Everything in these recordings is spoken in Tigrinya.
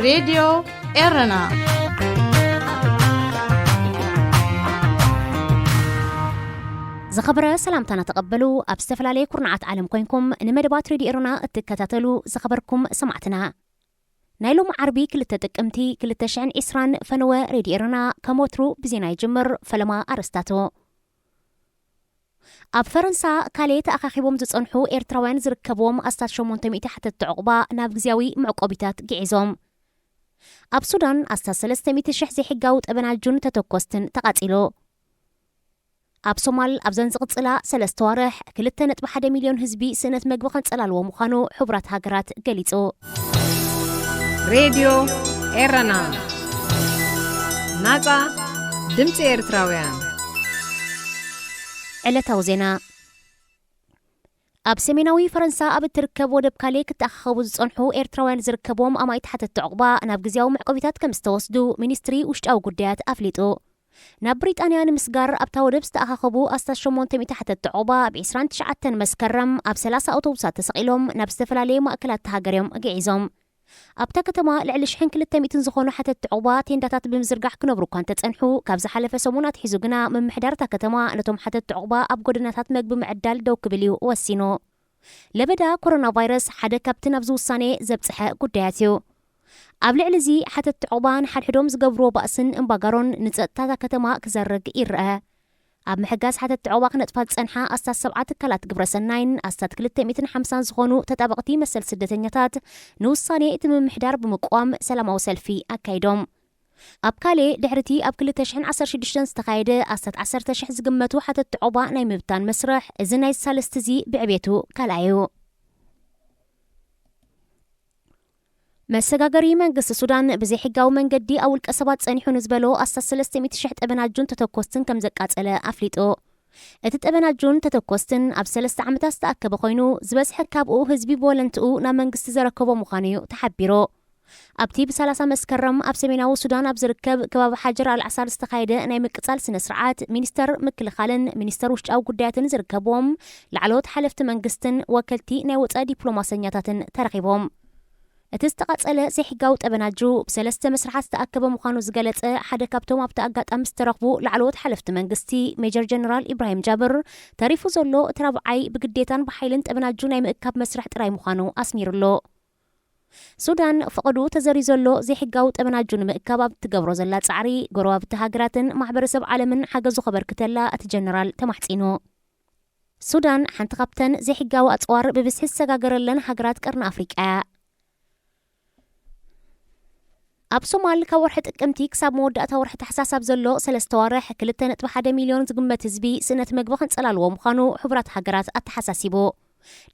ሬድዮ ኤረና። ዝኸበረ ሰላምታና ተቐበሉ። ኣብ ዝተፈላለየ ኩርናዓት ዓለም ኮይንኩም ንመደባት ሬድዮ ኤረና እትከታተሉ ዝኸበርኩም ሰማዕትና፣ ናይ ሎም ዓርቢ ክልተ ጥቅምቲ ክልተ ሽሕን ዕስራን ፈነወ ሬድዮ ኤረና ከም ወትሩ ብዜና ይጅምር። ፈለማ ኣርእስታቱ። ኣብ ፈረንሳ ካሌ ተኣኻኺቦም ዝጸንሑ ኤርትራውያን ዝርከብዎም ኣስታት ሸሞንተ ሚእቲ ሓተትቲ ዑቕባ ናብ ግዝያዊ መዕቆቢታት ግዒዞም። ኣብ ሱዳን ኣስታት ሰለስተ ሚእቲ ሽሕ ዘይሕጋዊ ጠበናጁን ተተኮስትን ተቓጺሉ። ኣብ ሶማል ኣብዘን ዝቕጽላ ሰለስተ ዋርሕ ክልተ ነጥቢ ሓደ ሚልዮን ህዝቢ ስእነት መግቢ ከንጸላልዎ ምዃኑ ሕቡራት ሃገራት ገሊጹ። ሬድዮ ኤረና፣ ናጻ ድምጺ ኤርትራውያን። ዕለታዊ ዜና። ኣብ ሰሜናዊ ፈረንሳ ኣብ እትርከብ ወደብ ካሌ ክተኣኻኸቡ ዝጸንሑ ኤርትራውያን ዝርከብዎም ኣማኢት ሓተትቲ ዑቕባ ናብ ግዝያዊ መዕቆቢታት ከም ዝተወስዱ ሚኒስትሪ ውሽጣዊ ጉዳያት ኣፍሊጡ። ናብ ብሪጣንያ ንምስጋር ኣብታ ወደብ ዝተኣኻኸቡ ኣስታት ሸሞንተ ሚእቲ ሓተትቲ ዑቕባ ኣብ ዕስራን ትሽዓተን መስከረም ኣብ ሰላሳ ኣውቶቡሳት ተሰቒሎም ናብ ዝተፈላለየ ማእከላት እታ ሃገር እዮም ግዒዞም። ኣብታ ከተማ ልዕሊ ሽሕን ክልተ ሚእትን ዝኾኑ ሓተትቲ ዑቕባ ቴንዳታት ብምዝርጋሕ ክነብሩ እኳ እንተጸንሑ፣ ካብ ዝሓለፈ ሰሙን ኣትሒዙ ግና ምምሕዳር እታ ከተማ ነቶም ሓተትቲ ዑቕባ ኣብ ጎደናታት መግቢ ምዕዳል ደው ክብል እዩ ወሲኑ። ለበዳ ኮሮና ቫይረስ ሓደ ካብቲ ናብዚ ውሳኔ ዘብጽሐ ጉዳያት እዩ። ኣብ ልዕሊ እዚ ሓተትቲ ዑቕባ ንሓድሕዶም ዝገብርዎ ባእስን እምባጋሮን ንጸጥታ እታ ከተማ ክዘርግ ይረአ። ኣብ ምሕጋዝ ሓተትቲ ዑቕባ ክነጥፋ ዝጸንሓ ኣስታት ሰብዓ ትካላት ግብረሰናይን ኣስታት ክልተ ሚእትን ሓምሳን ዝኾኑ ተጣበቕቲ መሰል ስደተኛታት ንውሳኔ እቲ ምምሕዳር ብምቅዋም ሰላማዊ ሰልፊ ኣካይዶም። ኣብ ካሌ ድሕሪ እቲ ኣብ ክልተ ሽሕን ዓሰርተ ሽዱሽተን ዝተኻየደ ኣስታት ዓሰርተ ሽሕ ዝግመቱ ሓተትቲ ዑቕባ ናይ ምብታን መስርሕ፣ እዚ ናይ ሳልስቲ እዚ ብዕቤቱ ካልኣይ እዩ። መሰጋገሪ መንግስቲ ሱዳን ብዘይሕጋዊ መንገዲ ኣብ ውልቀ ሰባት ጸኒሑ ንዝበሎ ኣስታት ሰለስተ ሚእቲ ሽሕ ጠበናጁን ተተኮስትን ከም ዘቃጸለ ኣፍሊጡ። እቲ ጠበናጁን ተተኮስትን ኣብ ሰለስተ ዓመታት ዝተኣከበ ኮይኑ፣ ዝበዝሐ ካብኡ ህዝቢ ብወለንትኡ ናብ መንግስቲ ዘረከቦ ምዃኑ እዩ ተሓቢሩ። ኣብቲ ብሰላሳ መስከረም ኣብ ሰሜናዊ ሱዳን ኣብ ዝርከብ ከባቢ ሓጀር ኣልዓሳል ዝተኻየደ ናይ ምቅጻል ስነ ስርዓት፣ ሚኒስተር ምክልኻልን ሚኒስተር ውሽጣዊ ጉዳያትን ዝርከብዎም ላዕለዎት ሓለፍቲ መንግስትን ወከልቲ ናይ ወጻኢ ዲፕሎማሰኛታትን ተረኺቦም። እቲ ዝተቓጸለ ዘይሕጋዊ ጠበናጁ ብሰለስተ መስርሓት ዝተኣከበ ምዃኑ ዝገለጸ ሓደ ካብቶም ኣብቲ ኣጋጣሚ ዝተረኽቡ ላዕለዎት ሓለፍቲ መንግስቲ፣ ሜጀር ጀነራል ኢብራሂም ጃብር፣ ተሪፉ ዘሎ እቲ ራብዓይ ብግዴታን ብሓይልን ጠበናጁ ናይ ምእካብ መስርሕ ጥራይ ምዃኑ ኣስሚሩሎ። ሱዳን ፈቐድኡ ተዘርዩ ዘሎ ዘይሕጋዊ ጠበናጁ ንምእካብ ኣብ እትገብሮ ዘላ ጻዕሪ፣ ጎረባብቲ ሃገራትን ማሕበረሰብ ዓለምን ሓገዙ ከበርክተላ እቲ ጀነራል ተማሕጺኑ። ሱዳን ሓንቲ ካብተን ዘይሕጋዊ ኣጽዋር ብብዝሒ ዝሰጋገረለን ሃገራት ቀርኒ ኣፍሪቃ እያ። ኣብ ሶማል ካብ ወርሒ ጥቅምቲ ክሳብ መወዳእታ ወርሒ ታሕሳስ ኣብ ዘሎ ሰለስተ ዋርሕ ክልተ ነጥቢ ሓደ ሚልዮን ዝግመት ህዝቢ ስእነት መግቢ ከንጸላልዎ ምዃኑ ሕቡራት ሃገራት ኣተሓሳሲቡ።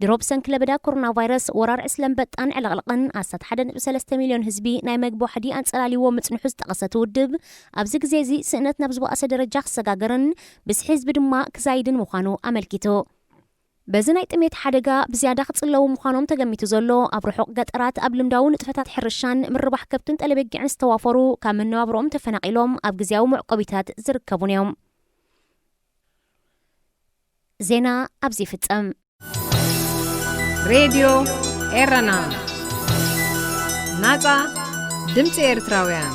ድሮ ብሰንኪ ለበዳ ኮሮና ቫይረስ፣ ወራር ዕስለ ኣንበጣን ዕልቕልቕን ኣስታት ሓደ ነጥቢ ሰለስተ ሚልዮን ህዝቢ ናይ መግቢ ዋሕዲ ኣንጸላልይዎ ምጽንሑ ዝጠቐሰ እቲ ውድብ፣ ኣብዚ ግዜ እዚ ስእነት ናብ ዝበኣሰ ደረጃ ክሰጋገርን ብዝሒ ህዝቢ ድማ ክዛይድን ምዃኑ ኣመልኪቱ። በዚ ናይ ጥሜት ሓደጋ ብዝያዳ ክጽለዉ ምዃኖም ተገሚቱ ዘሎ፣ ኣብ ርሑቕ ገጠራት ኣብ ልምዳዊ ንጥፈታት ሕርሻን ምርባሕ ከብትን ጠለበጊዕን ዝተዋፈሩ፣ ካብ መነባብሮኦም ተፈናቒሎም ኣብ ግዝያዊ መዕቆቢታት ዝርከቡን እዮም። ዜና ኣብዚ ይፍጸም። ሬድዮ ኤረና፣ ናጻ ድምጺ ኤርትራውያን።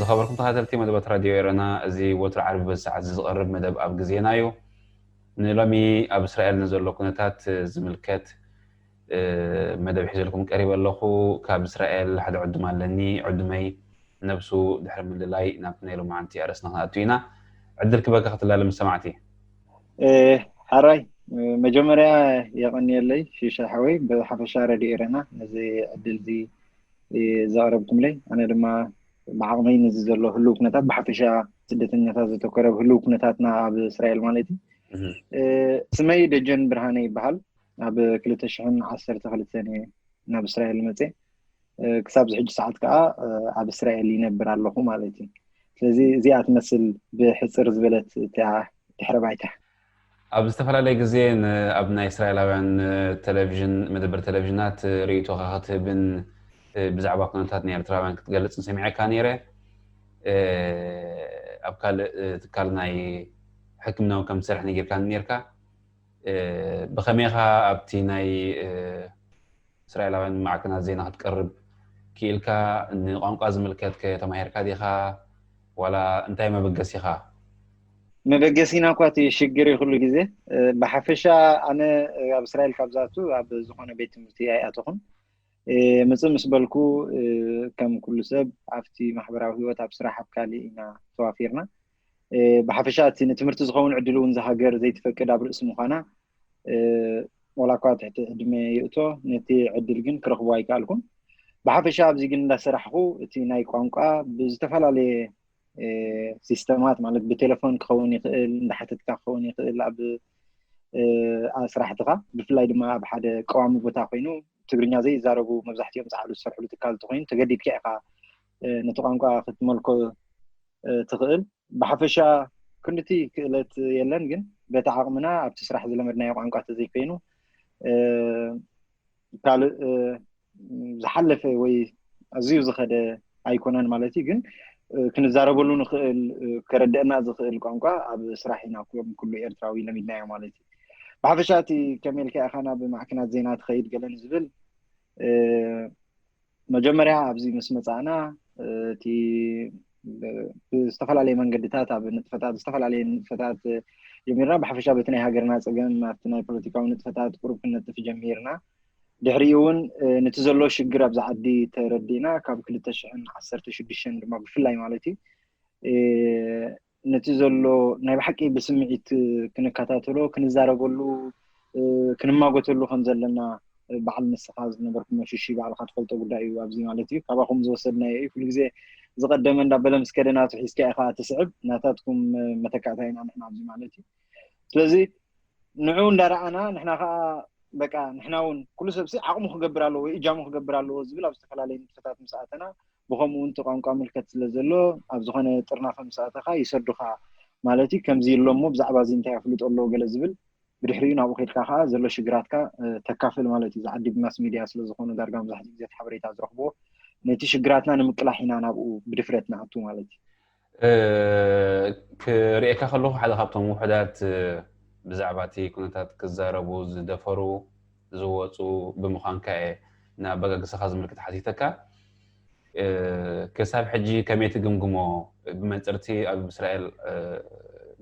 ዝኸበርኩም ተኸታተልቲ መደባት ራድዮ ኤረና፣ እዚ ወትሩ ዓርቢ በዚ ሰዓት እዚ ዝቐርብ መደብ ኣብ ግዜና እዩ። ንሎሚ ኣብ እስራኤል ንዘሎ ኩነታት ዝምልከት መደብ ሒዘልኩም ቀሪበ ኣለኹ። ካብ እስራኤል ሓደ ዕዱም ኣለኒ። ዕዱመይ ነብሱ ድሕሪ ምልላይ ናብቲ ናይ ሎማዓንቲ ኣርእስትና ክንኣቱ ኢና። ዕድል ክበካ ክትላለ ምስ ሰማዕቲ። ሓራይ፣ መጀመርያ የቐንየለይ ሽሻ ሓወይ፣ ብሓፈሻ ረድዮ ኤረና ነዚ ዕድል እዚ ዘቕረብኩምለይ። ኣነ ድማ ብዓቕመይ ነዚ ዘሎ ህልው ኩነታት፣ ብሓፈሻ ስደተኛታት ዘተኮረ ህልው ኩነታትና ኣብ እስራኤል ማለት እዩ። ስመይ ደጀን ብርሃነ ይበሃል። ኣብ ክልተ ሽሕን ዓሰርተ ክልተን እየ ናብ እስራኤል መፅየ። ክሳብ ዝሕጂ ሰዓት ከዓ ኣብ እስራኤል ይነብር ኣለኹ ማለት እዩ። ስለዚ እዚኣ ትመስል ብሕፅር ዝበለት እቲኣ ድሕረ ባይታ። ኣብ ዝተፈላለየ ግዜ ኣብ ናይ እስራኤላውያን ቴሌቪዥን፣ መደበር ቴሌቪዥናት ርእይቶኻ ክትህብን ብዛዕባ ኩነታት ናይ ኤርትራውያን ክትገልጽን ሰሚዐካ ነይረ። ኣብ ካልእ ትካል ናይ ሕክምና እውን ከም ትሰርሕ ነጊርካኒ ነርካ። ብኸመይኻ ኣብቲ ናይ እስራኤላውያን ማዕከናት ዜና ክትቀርብ ክኢልካ? ንቋንቋ ዝምልከት ከ ተማሂርካ ዲኻ ዋላ እንታይ መበገሲኻ? መበገሲና እኳ እቲ ሽግር እዩ ኩሉ ግዜ። ብሓፈሻ ኣነ ኣብ እስራኤል ካብ ዝኣቱ ኣብ ዝኾነ ቤት ትምህርቲ ኣይኣተኹን። ምፅእ ምስ በልኩ ከም ኩሉ ሰብ ኣብቲ ማሕበራዊ ህይወት፣ ኣብ ስራሕ፣ ኣብ ካልእ ኢና ተዋፊርና። ብሓፈሻ እቲ ንትምህርቲ ዝኸውን ዕድል እውን ዝሃገር ዘይትፈቅድ ኣብ ርእሲ ምዃና፣ ዋላ እኳ ትሕቲ ዕድመ ይእቶ፣ ነቲ ዕድል ግን ክረኽቦ ኣይከኣልኩን። ብሓፈሻ ኣብዚ ግን እንዳሰራሕኹ እቲ ናይ ቋንቋ ብዝተፈላለየ ሲስተማት፣ ማለት ብቴሌፎን ክኸውን ይኽእል፣ እንዳሓተትካ ክኸውን ይኽእል፣ ኣብ ስራሕትኻ፣ ብፍላይ ድማ ኣብ ሓደ ቀዋሚ ቦታ ኮይኑ ትግርኛ ዘይዛረቡ መብዛሕትኦም ፃዕዱ ዝሰርሕሉ ትካል እንተኮይኑ ተገዲድካ ኢኻ ነቲ ቋንቋ ክትመልኮ ትኽእል። ብሓፈሻ ክንድቲ ክእለት የለን፣ ግን በቲ ዓቕምና ኣብቲ ስራሕ ዝለመድናዮ ቋንቋ ተዘይኮይኑ ካልእ ዝሓለፈ ወይ ኣዝዩ ዝኸደ ኣይኮነን ማለት እዩ። ግን ክንዛረበሉ ንኽእል፣ ከረድአና ዝኽእል ቋንቋ ኣብ ስራሕ ኢና ከም ኩሉ ኤርትራዊ ለሚድናዮ ማለት እዩ። ብሓፈሻ እቲ ከመይ ኢልካ ኢኻ ናብ ማዕከናት ዜና ትኸይድ ገለ ንዝብል፣ መጀመርያ ኣብዚ ምስ መጻእና እቲ ብዝተፈላለየ መንገድታት ኣብ ንጥፈታት፣ ዝተፈላለየ ንጥፈታት ጀሚርና። ብሓፈሻ በቲ ናይ ሃገርና ጸገም ኣብቲ ናይ ፖለቲካዊ ንጥፈታት ቁሩብ ክንነጥፍ ጀሚርና። ድሕሪኡ እውን ነቲ ዘሎ ሽግር ኣብዚ ዓዲ ተረዲእና፣ ካብ ክልተ ሽሕን ዓሰርተ ሽዱሽተን ድማ ብፍላይ ማለት እዩ፣ ነቲ ዘሎ ናይ ብሓቂ ብስምዒት ክንከታተሎ፣ ክንዛረበሉ፣ ክንማጎተሉ ከም ዘለና በዓል ንስኻ ዝነበርኩም መሽሺ ባዕልኻ ትፈልጦ ጉዳይ እዩ። ኣብዚ ማለት እዩ ካባኹም ዝወሰድናዮ እዩ። ኩሉ ግዜ ዝቐደመ እንዳበለ ምስ ከደ ናቱ ሒዝካ ኢኻ ትስዕብ። ናታትኩም መተካእታ ኢና ንሕና ኣብዚ ማለት እዩ። ስለዚ ንዑ እንዳረኣና ንሕና ከዓ በቃ ንሕና እውን ኩሉ ሰብ ሲ ዓቕሙ ክገብር ኣለዎ ወይ እጃሙ ክገብር ኣለዎ ዝብል ኣብ ዝተፈላለዩ ንጥፈታት ምስ ኣተና፣ ብኸምኡ እውን እቲ ቋንቋ ምልከት ስለ ዘሎ ኣብ ዝኾነ ጥርናፈ ምስ ኣተኻ ይሰዱኻ ማለት እዩ። ከምዚ ኣሎ እሞ ብዛዕባ እዚ እንታይ ኣፍልጦ ኣለዎ ገለ ዝብል፣ ብድሕሪኡ ናብኡ ከድካ ከዓ ዘሎ ሽግራትካ ተካፍል ማለት እዩ። ዝዓዲ ብማስ ሚድያ ስለ ዝኾኑ ዳርጋ መብዛሕትኡ ግዜ እቲ ሓበሬታ ዝረኽብዎ፣ ነቲ ሽግራትና ንምቅላሕ ኢና ናብኡ ብድፍረት ንኣቱ ማለት እዩ። ክርእየካ ከለኹ ሓደ ካብቶም ውሑዳት ብዛዕባ እቲ ኩነታት ክዛረቡ ዝደፈሩ ዝወፁ ብምዃንካ እየ ንኣበጋግሳኻ ዝምልክት ሓቲተካ። ክሳብ ሕጂ ከመይ ትግምግሞ? ብመንፅርቲ ኣብ እስራኤል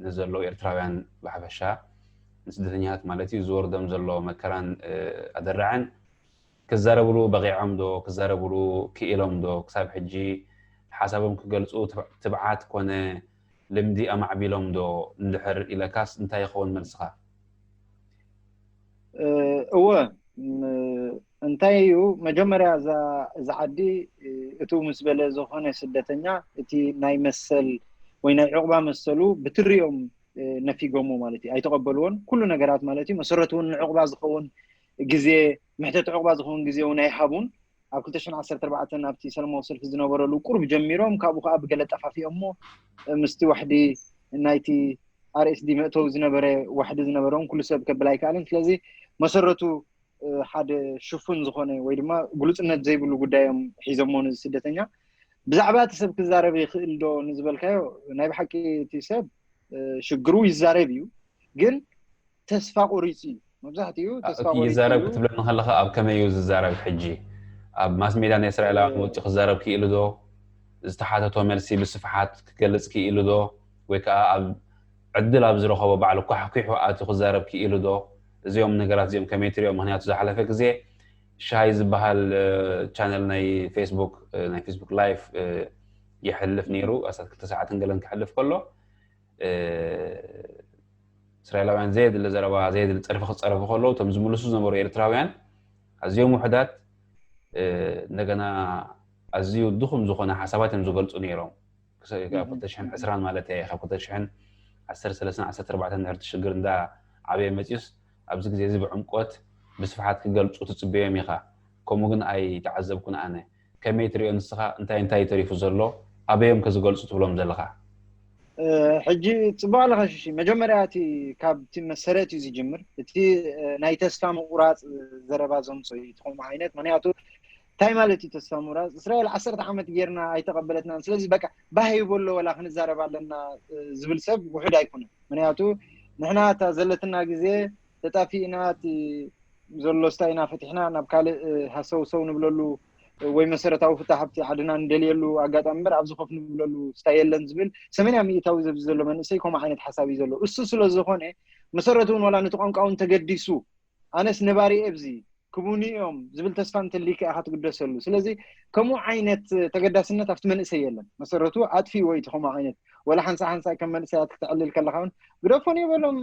ንዘለዉ ኤርትራውያን ብሓፈሻ፣ ንስደተኛታት ማለት እዩ፣ ዝወርዶም ዘሎ መከራን ኣደራዕን ክዛረብሉ በቒዖም ዶ? ክዛረብሉ ክኢሎም ዶ? ክሳብ ሕጂ ሓሳቦም ክገልፁ ትብዓት ኮነ ልምዲ ኣማዕቢሎም ዶ? እንድሕር ኢለካስ እንታይ ይኸውን መልስኻ? እወ፣ እንታይ እዩ መጀመርያ እዛ ዓዲ እቱ ምስ በለ ዝኾነ ስደተኛ እቲ ናይ መሰል ወይ ናይ ዕቑባ መሰሉ ብትሪኦም ነፊጎሞ ማለት እዩ። ኣይተቐበልዎን ኩሉ ነገራት ማለት እዩ። መሰረቱ እውን ንዕቑባ ዝኸውን ግዜ፣ ምሕተት ዕቑባ ዝኸውን ግዜ እውን ኣይሃቡን። ኣብ ክልተ ሽሕን ዓሰርተ ኣርባዕተን ኣብቲ ሰለማዊ ሰልፊ ዝነበረሉ ቁሩብ ጀሚሮም፣ ካብኡ ከዓ ብገለ ጠፋፊኦሞ ምስቲ ዋሕዲ ናይቲ ኣር ኤስ ዲ መእተዊ ዝነበረ ዋሕዲ ዝነበረውን ኩሉ ሰብ ከብል ኣይከኣልን። ስለዚ መሰረቱ ሓደ ሽፉን ዝኾነ ወይ ድማ ግሉፅነት ዘይብሉ ጉዳዮም ሒዞሞ ነዚ ስደተኛ። ብዛዕባ እቲ ሰብ ክዛረብ ይኽእል ዶ ንዝበልካዮ፣ ናይ ብሓቂ እቲ ሰብ ሽግሩ ይዛረብ እዩ፣ ግን ተስፋ ቆሪፁ እዩ። መብዛሕትኡ ተስፋ ቆሪፁ ይዛረብ እዩ። ክትብለኒ ከለኻ ኣብ ከመይ እዩ ዝዛረብ? ሕጂ ኣብ ማስ ሜድያ ናይ እስራኤላውያን ወፂኡ ክዛረብ ክኢሉ ዶ? ዝተሓተቶ መልሲ ብስፍሓት ክገልፅ ክኢሉ ዶ? ወይ ከዓ ኣብ ዕድል ኣብ ዝረኸቦ ባዕሉ ኳሕኲሑ ኣትዩ ክዛረብ ክኢሉ ዶ? እዚኦም ነገራት እዚኦም ከመይ ትሪኦም? ምክንያቱ ዝሓለፈ ግዜ ሻይ ዝበሃል ቻነል ናይ ፌስቡክ፣ ናይ ፌስቡክ ላይፍ ይሕልፍ ነይሩ። ኣስታት ክልተ ሰዓትን ገለን ክሕልፍ ከሎ እስራኤላውያን ዘየድሊ ዘረባ፣ ዘየድሊ ፀርፊ ክፀረፉ ከለዉ፣ እቶም ዝምልሱ ዝነበሩ ኤርትራውያን ኣዝዮም ውሑዳት፣ እንደገና ኣዝዩ ድኹም ዝኾነ ሓሳባት እዮም ዝገልፁ ነይሮም። ካብ ክልተ ሽሕን ዕስራን ማለት እየ፣ ካብ ክልተ ሽሕን ዓሰርተ ሰለስተን ዓሰርተ ኣርባዕተን ድሕርቲ ሽግር እንዳ ዓበየ መፂኡስ ኣብዚ ግዜ እዚ ብዕምቆት ብስፍሓት ክገልፁ ትፅበዮም ኢኻ። ከምኡ ግን ኣይተዓዘብኩን ኣነ። ከመይ ትሪኦ ንስኻ? እንታይ እንታይ ተሪፉ ዘሎ? ኣበዮም ከ ዝገልፁ ትብሎም ዘለኻ? ሕጂ ፅቡቅ ኣለኻ ሽሺ። መጀመርያ እቲ ካብቲ መሰረት እዩ ዝጅምር። እቲ ናይ ተስፋ ምቁራፅ ዘረባ ዘምፅኦ እዩ እቲ ከምኡ ዓይነት። ምክንያቱ እንታይ ማለት እዩ ተስፋ ምቁራፅ? እስራኤል ዓሰርተ ዓመት ጌርና ኣይተቐበለትናን፣ ስለዚ በቃ ባህ ይበሎ ወላ ክንዛረብ ኣለና ዝብል ሰብ ውሑድ ኣይኮነን። ምክንያቱ ንሕና እታ ዘለትና ግዜ ተጣፊእና እቲ ዘሎ ስታይ ኢና ፈቲሕና ናብ ካልእ ሃሰውሰው ንብለሉ ወይ መሰረታዊ ፍታሕ ኣብቲ ዓድና ንደልየሉ ኣጋጣሚ እምበር ኣብዚ ኮፍ ንብለሉ ስታይ የለን ዝብል ሰመንያ ሚእታዊ ዘብዚ ዘሎ መንእሰይ ከምኡ ዓይነት ሓሳብ እዩ ዘሎ። እሱ ስለ ዝኾነ መሰረቱ እውን ዋላ ነቲ ቋንቋ እውን ተገዲሱ ኣነስ ነባሪ ኣብዚ ክቡኒ እዮም ዝብል ተስፋ እንተልይካ ኢኻ ትግደሰሉ። ስለዚ ከምኡ ዓይነት ተገዳስነት ኣብቲ መንእሰይ የለን። መሰረቱ ኣጥፊ ወይ እቲ ከምኡ ዓይነት ወላ ሓንሳ ሓንሳ ከም መንእሰያት ክተዕልል ከለኻ እውን ግደፎን የበሎም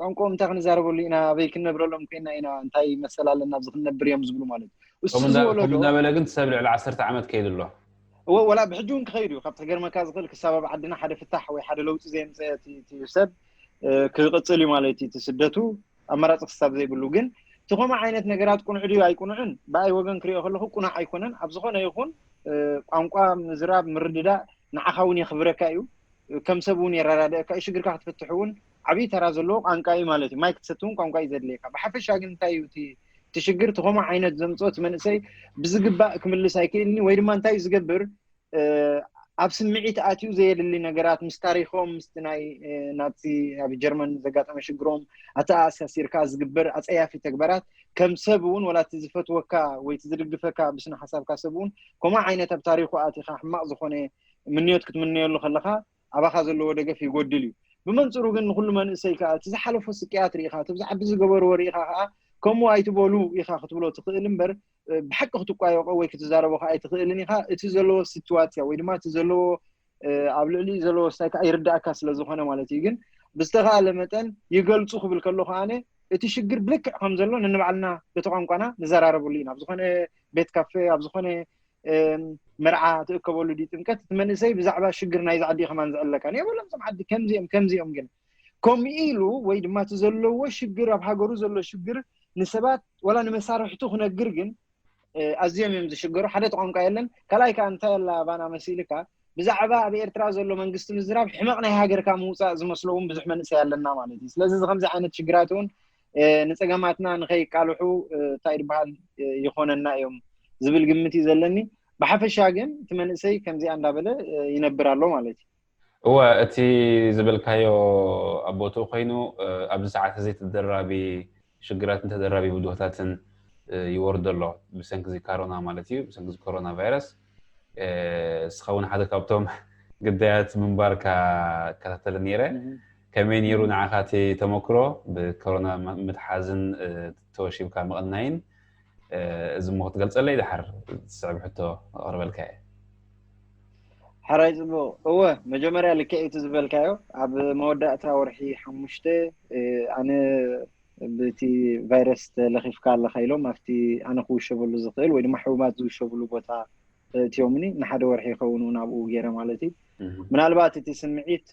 ቋንቋኦም እንታይ ክንዛረበሉ ኢና ኣበይ ክንነብረሎም ኮይና ኢና እንታይ መሰል ኣለና ኣብዚ ክንነብር እዮም ዝብሉ ማለት እዩ። እሱ ዝወለዶ እንዳበለ ግን ሰብ ልዕሊ ዓሰርተ ዓመት ከይዱ ኣሎ። እወ ወላ ብሕጂ እውን ክኸይድ እዩ። ካብቲ ክገርመካ ዝኽእል ክሳብ ኣብ ዓድና ሓደ ፍታሕ ወይ ሓደ ለውጢ ዘየምፀአ እቲ ሰብ ክቕፅል እዩ ማለት እዩ። እቲ ስደቱ ኣማራፂ ክሳብ ዘይብሉ ግን እቲ ከምኡ ዓይነት ነገራት ቁኑዕ ድዩ ኣይቁኑዕን ብኣይ ወገን ክሪኦ ከለኹ ቁኑዕ ኣይኮነን። ኣብ ዝኾነ ይኹን ቋንቋ ምዝራብ ምርድዳእ ንዓኻ እውን የኽብረካ እዩ። ከም ሰብ እውን የረዳድአካ እዩ። ሽግርካ ክትፍትሕ እውን ዓብዪ ተራ ዘለዎ ቋንቋ እዩ ማለት እዩ። ማይ ክትሰቲ እውን ቋንቋ እዩ ዘድልየካ። ብሓፈሻ ግን እንታይ እዩ እቲ እቲ ሽግር እቲ ከምኡ ዓይነት ዘምፅኦ እቲ መንእሰይ ብዝግባእ ክምልስ ኣይክእልን እዩ። ወይ ድማ እንታይ እዩ ዝገብር ኣብ ስምዒት ኣትዩ ዘየድሊ ነገራት ምስ ታሪኮም ምስቲ ናይ ናብቲ ኣብ ጀርመን ዘጋጠመ ሽግሮም ኣተኣሳሲርካ ዝግበር ኣፀያፊ ተግባራት ከም ሰብ እውን ወላ እቲ ዝፈትወካ ወይ እቲ ዝድግፈካ ብስነ ሓሳብካ ሰብ እውን ከምኡ ዓይነት ኣብ ታሪኩ ኣቲካ ሕማቕ ዝኾነ ምንዮት ክትምነየሉ ከለካ ኣባካ ዘለዎ ደገፍ ይጎድል እዩ። ብመንፅሩ ግን ንኩሉ መንእሰይ ከዓ እቲ ዝሓለፎ ስቅያት ርኢካ እቲ ብዛዕቢ ዝገበርዎ ርኢካ ከዓ ከምኡ ኣይትበሉ ኢካ ክትብሎ ትክእል እምበር ብሓቂ ክትቋየቆ ወይ ክትዛረቦ ከዓ ኣይትክእልን ኢካ። እቲ ዘለዎ ሲትዋስያ ወይ ድማ እቲ ዘለዎ ኣብ ልዕሊኡ ዘለዎ ስታይ ከዓ ይርዳእካ ስለዝኮነ ማለት እዩ። ግን ብዝተካኣለ መጠን ይገልፁ ክብል ከሎ ከዓነ እቲ ሽግር ብልክዕ ከም ዘሎ ነንባዕልና በቲ ቋንቋና ንዘራረበሉ ኢና። ኣብ ዝኮነ ቤት ካፌ ኣብ ዝኮነ መርዓ ትእከበሉ ድዩ ጥምቀት እቲ መንእሰይ ብዛዕባ ሽግር ናይዚ ዓዲ ከማን ዘዕለካ ንየበሎም። ዞም ዓዲ ከምዚኦም ከምዚኦም ግን ከምኡ ኢሉ ወይ ድማ እቲ ዘለዎ ሽግር ኣብ ሃገሩ ዘሎ ሽግር ንሰባት ወላ ንመሳርሕቱ ክነግር ግን ኣዝዮም እዮም ዝሽገሩ። ሓደ እቲ ቋንቋ የለን። ካልኣይ ከዓ እንታይ ኣላ ኣባና መሲልካ ብዛዕባ ኣብ ኤርትራ ዘሎ መንግስቲ ምዝራብ ሕመቕ ናይ ሃገርካ ምውፃእ ዝመስሎ እውን ብዙሕ መንእሰይ ኣለና ማለት እዩ። ስለዚ እዚ ከምዚ ዓይነት ሽግራት እውን ንፀገማትና ንኸይቃልሑ እንታይ ዝበሃል ይኾነና እዮም ዝብል ግምት እዩ ዘለኒ። ብሓፈሻ ግን እቲ መንእሰይ ከምዚኣ እንዳበለ ይነብር ኣሎ ማለት እዩ። እወ እቲ ዝበልካዮ ኣብ ቦትኡ ኮይኑ ኣብዚ ሰዓት እዚ ተደራቢ ሽግራት እንተደራቢ ብድሆታትን ይወርዶ ኣሎ ብሰንኪ እዚ ካሮና ማለት እዩ ብሰንኪ እዚ ኮሮና ቫይረስ እስኻ እውን ሓደ ካብቶም ግዳያት ምንባርካ እከታተል ነይረ ከመይ ነይሩ ንዓኻ እቲ ተመክሮ ብኮሮና ምትሓዝን ተወሺብካ ምቕናይን እዚ እሞ ክትገልፀለይ ድሓር ዝስዕብ ሕቶ ኣቕርበልካ እየ። ሕራይ ፅቡቕ። እወ መጀመርያ ልክዕ እቲ ዝበልካዮ ኣብ መወዳእታ ወርሒ ሓሙሽተ ኣነ ብቲ ቫይረስ ተለኺፍካ ኣለኻ ኢሎም ኣብቲ ኣነ ክውሸበሉ ዝኽእል ወይ ድማ ሕሙማት ዝውሸብሉ ቦታ እቲዮምኒ ንሓደ ወርሒ ይኸውን እውን ኣብኡ ገይረ ማለት እዩ። ምናልባት እቲ ስምዒት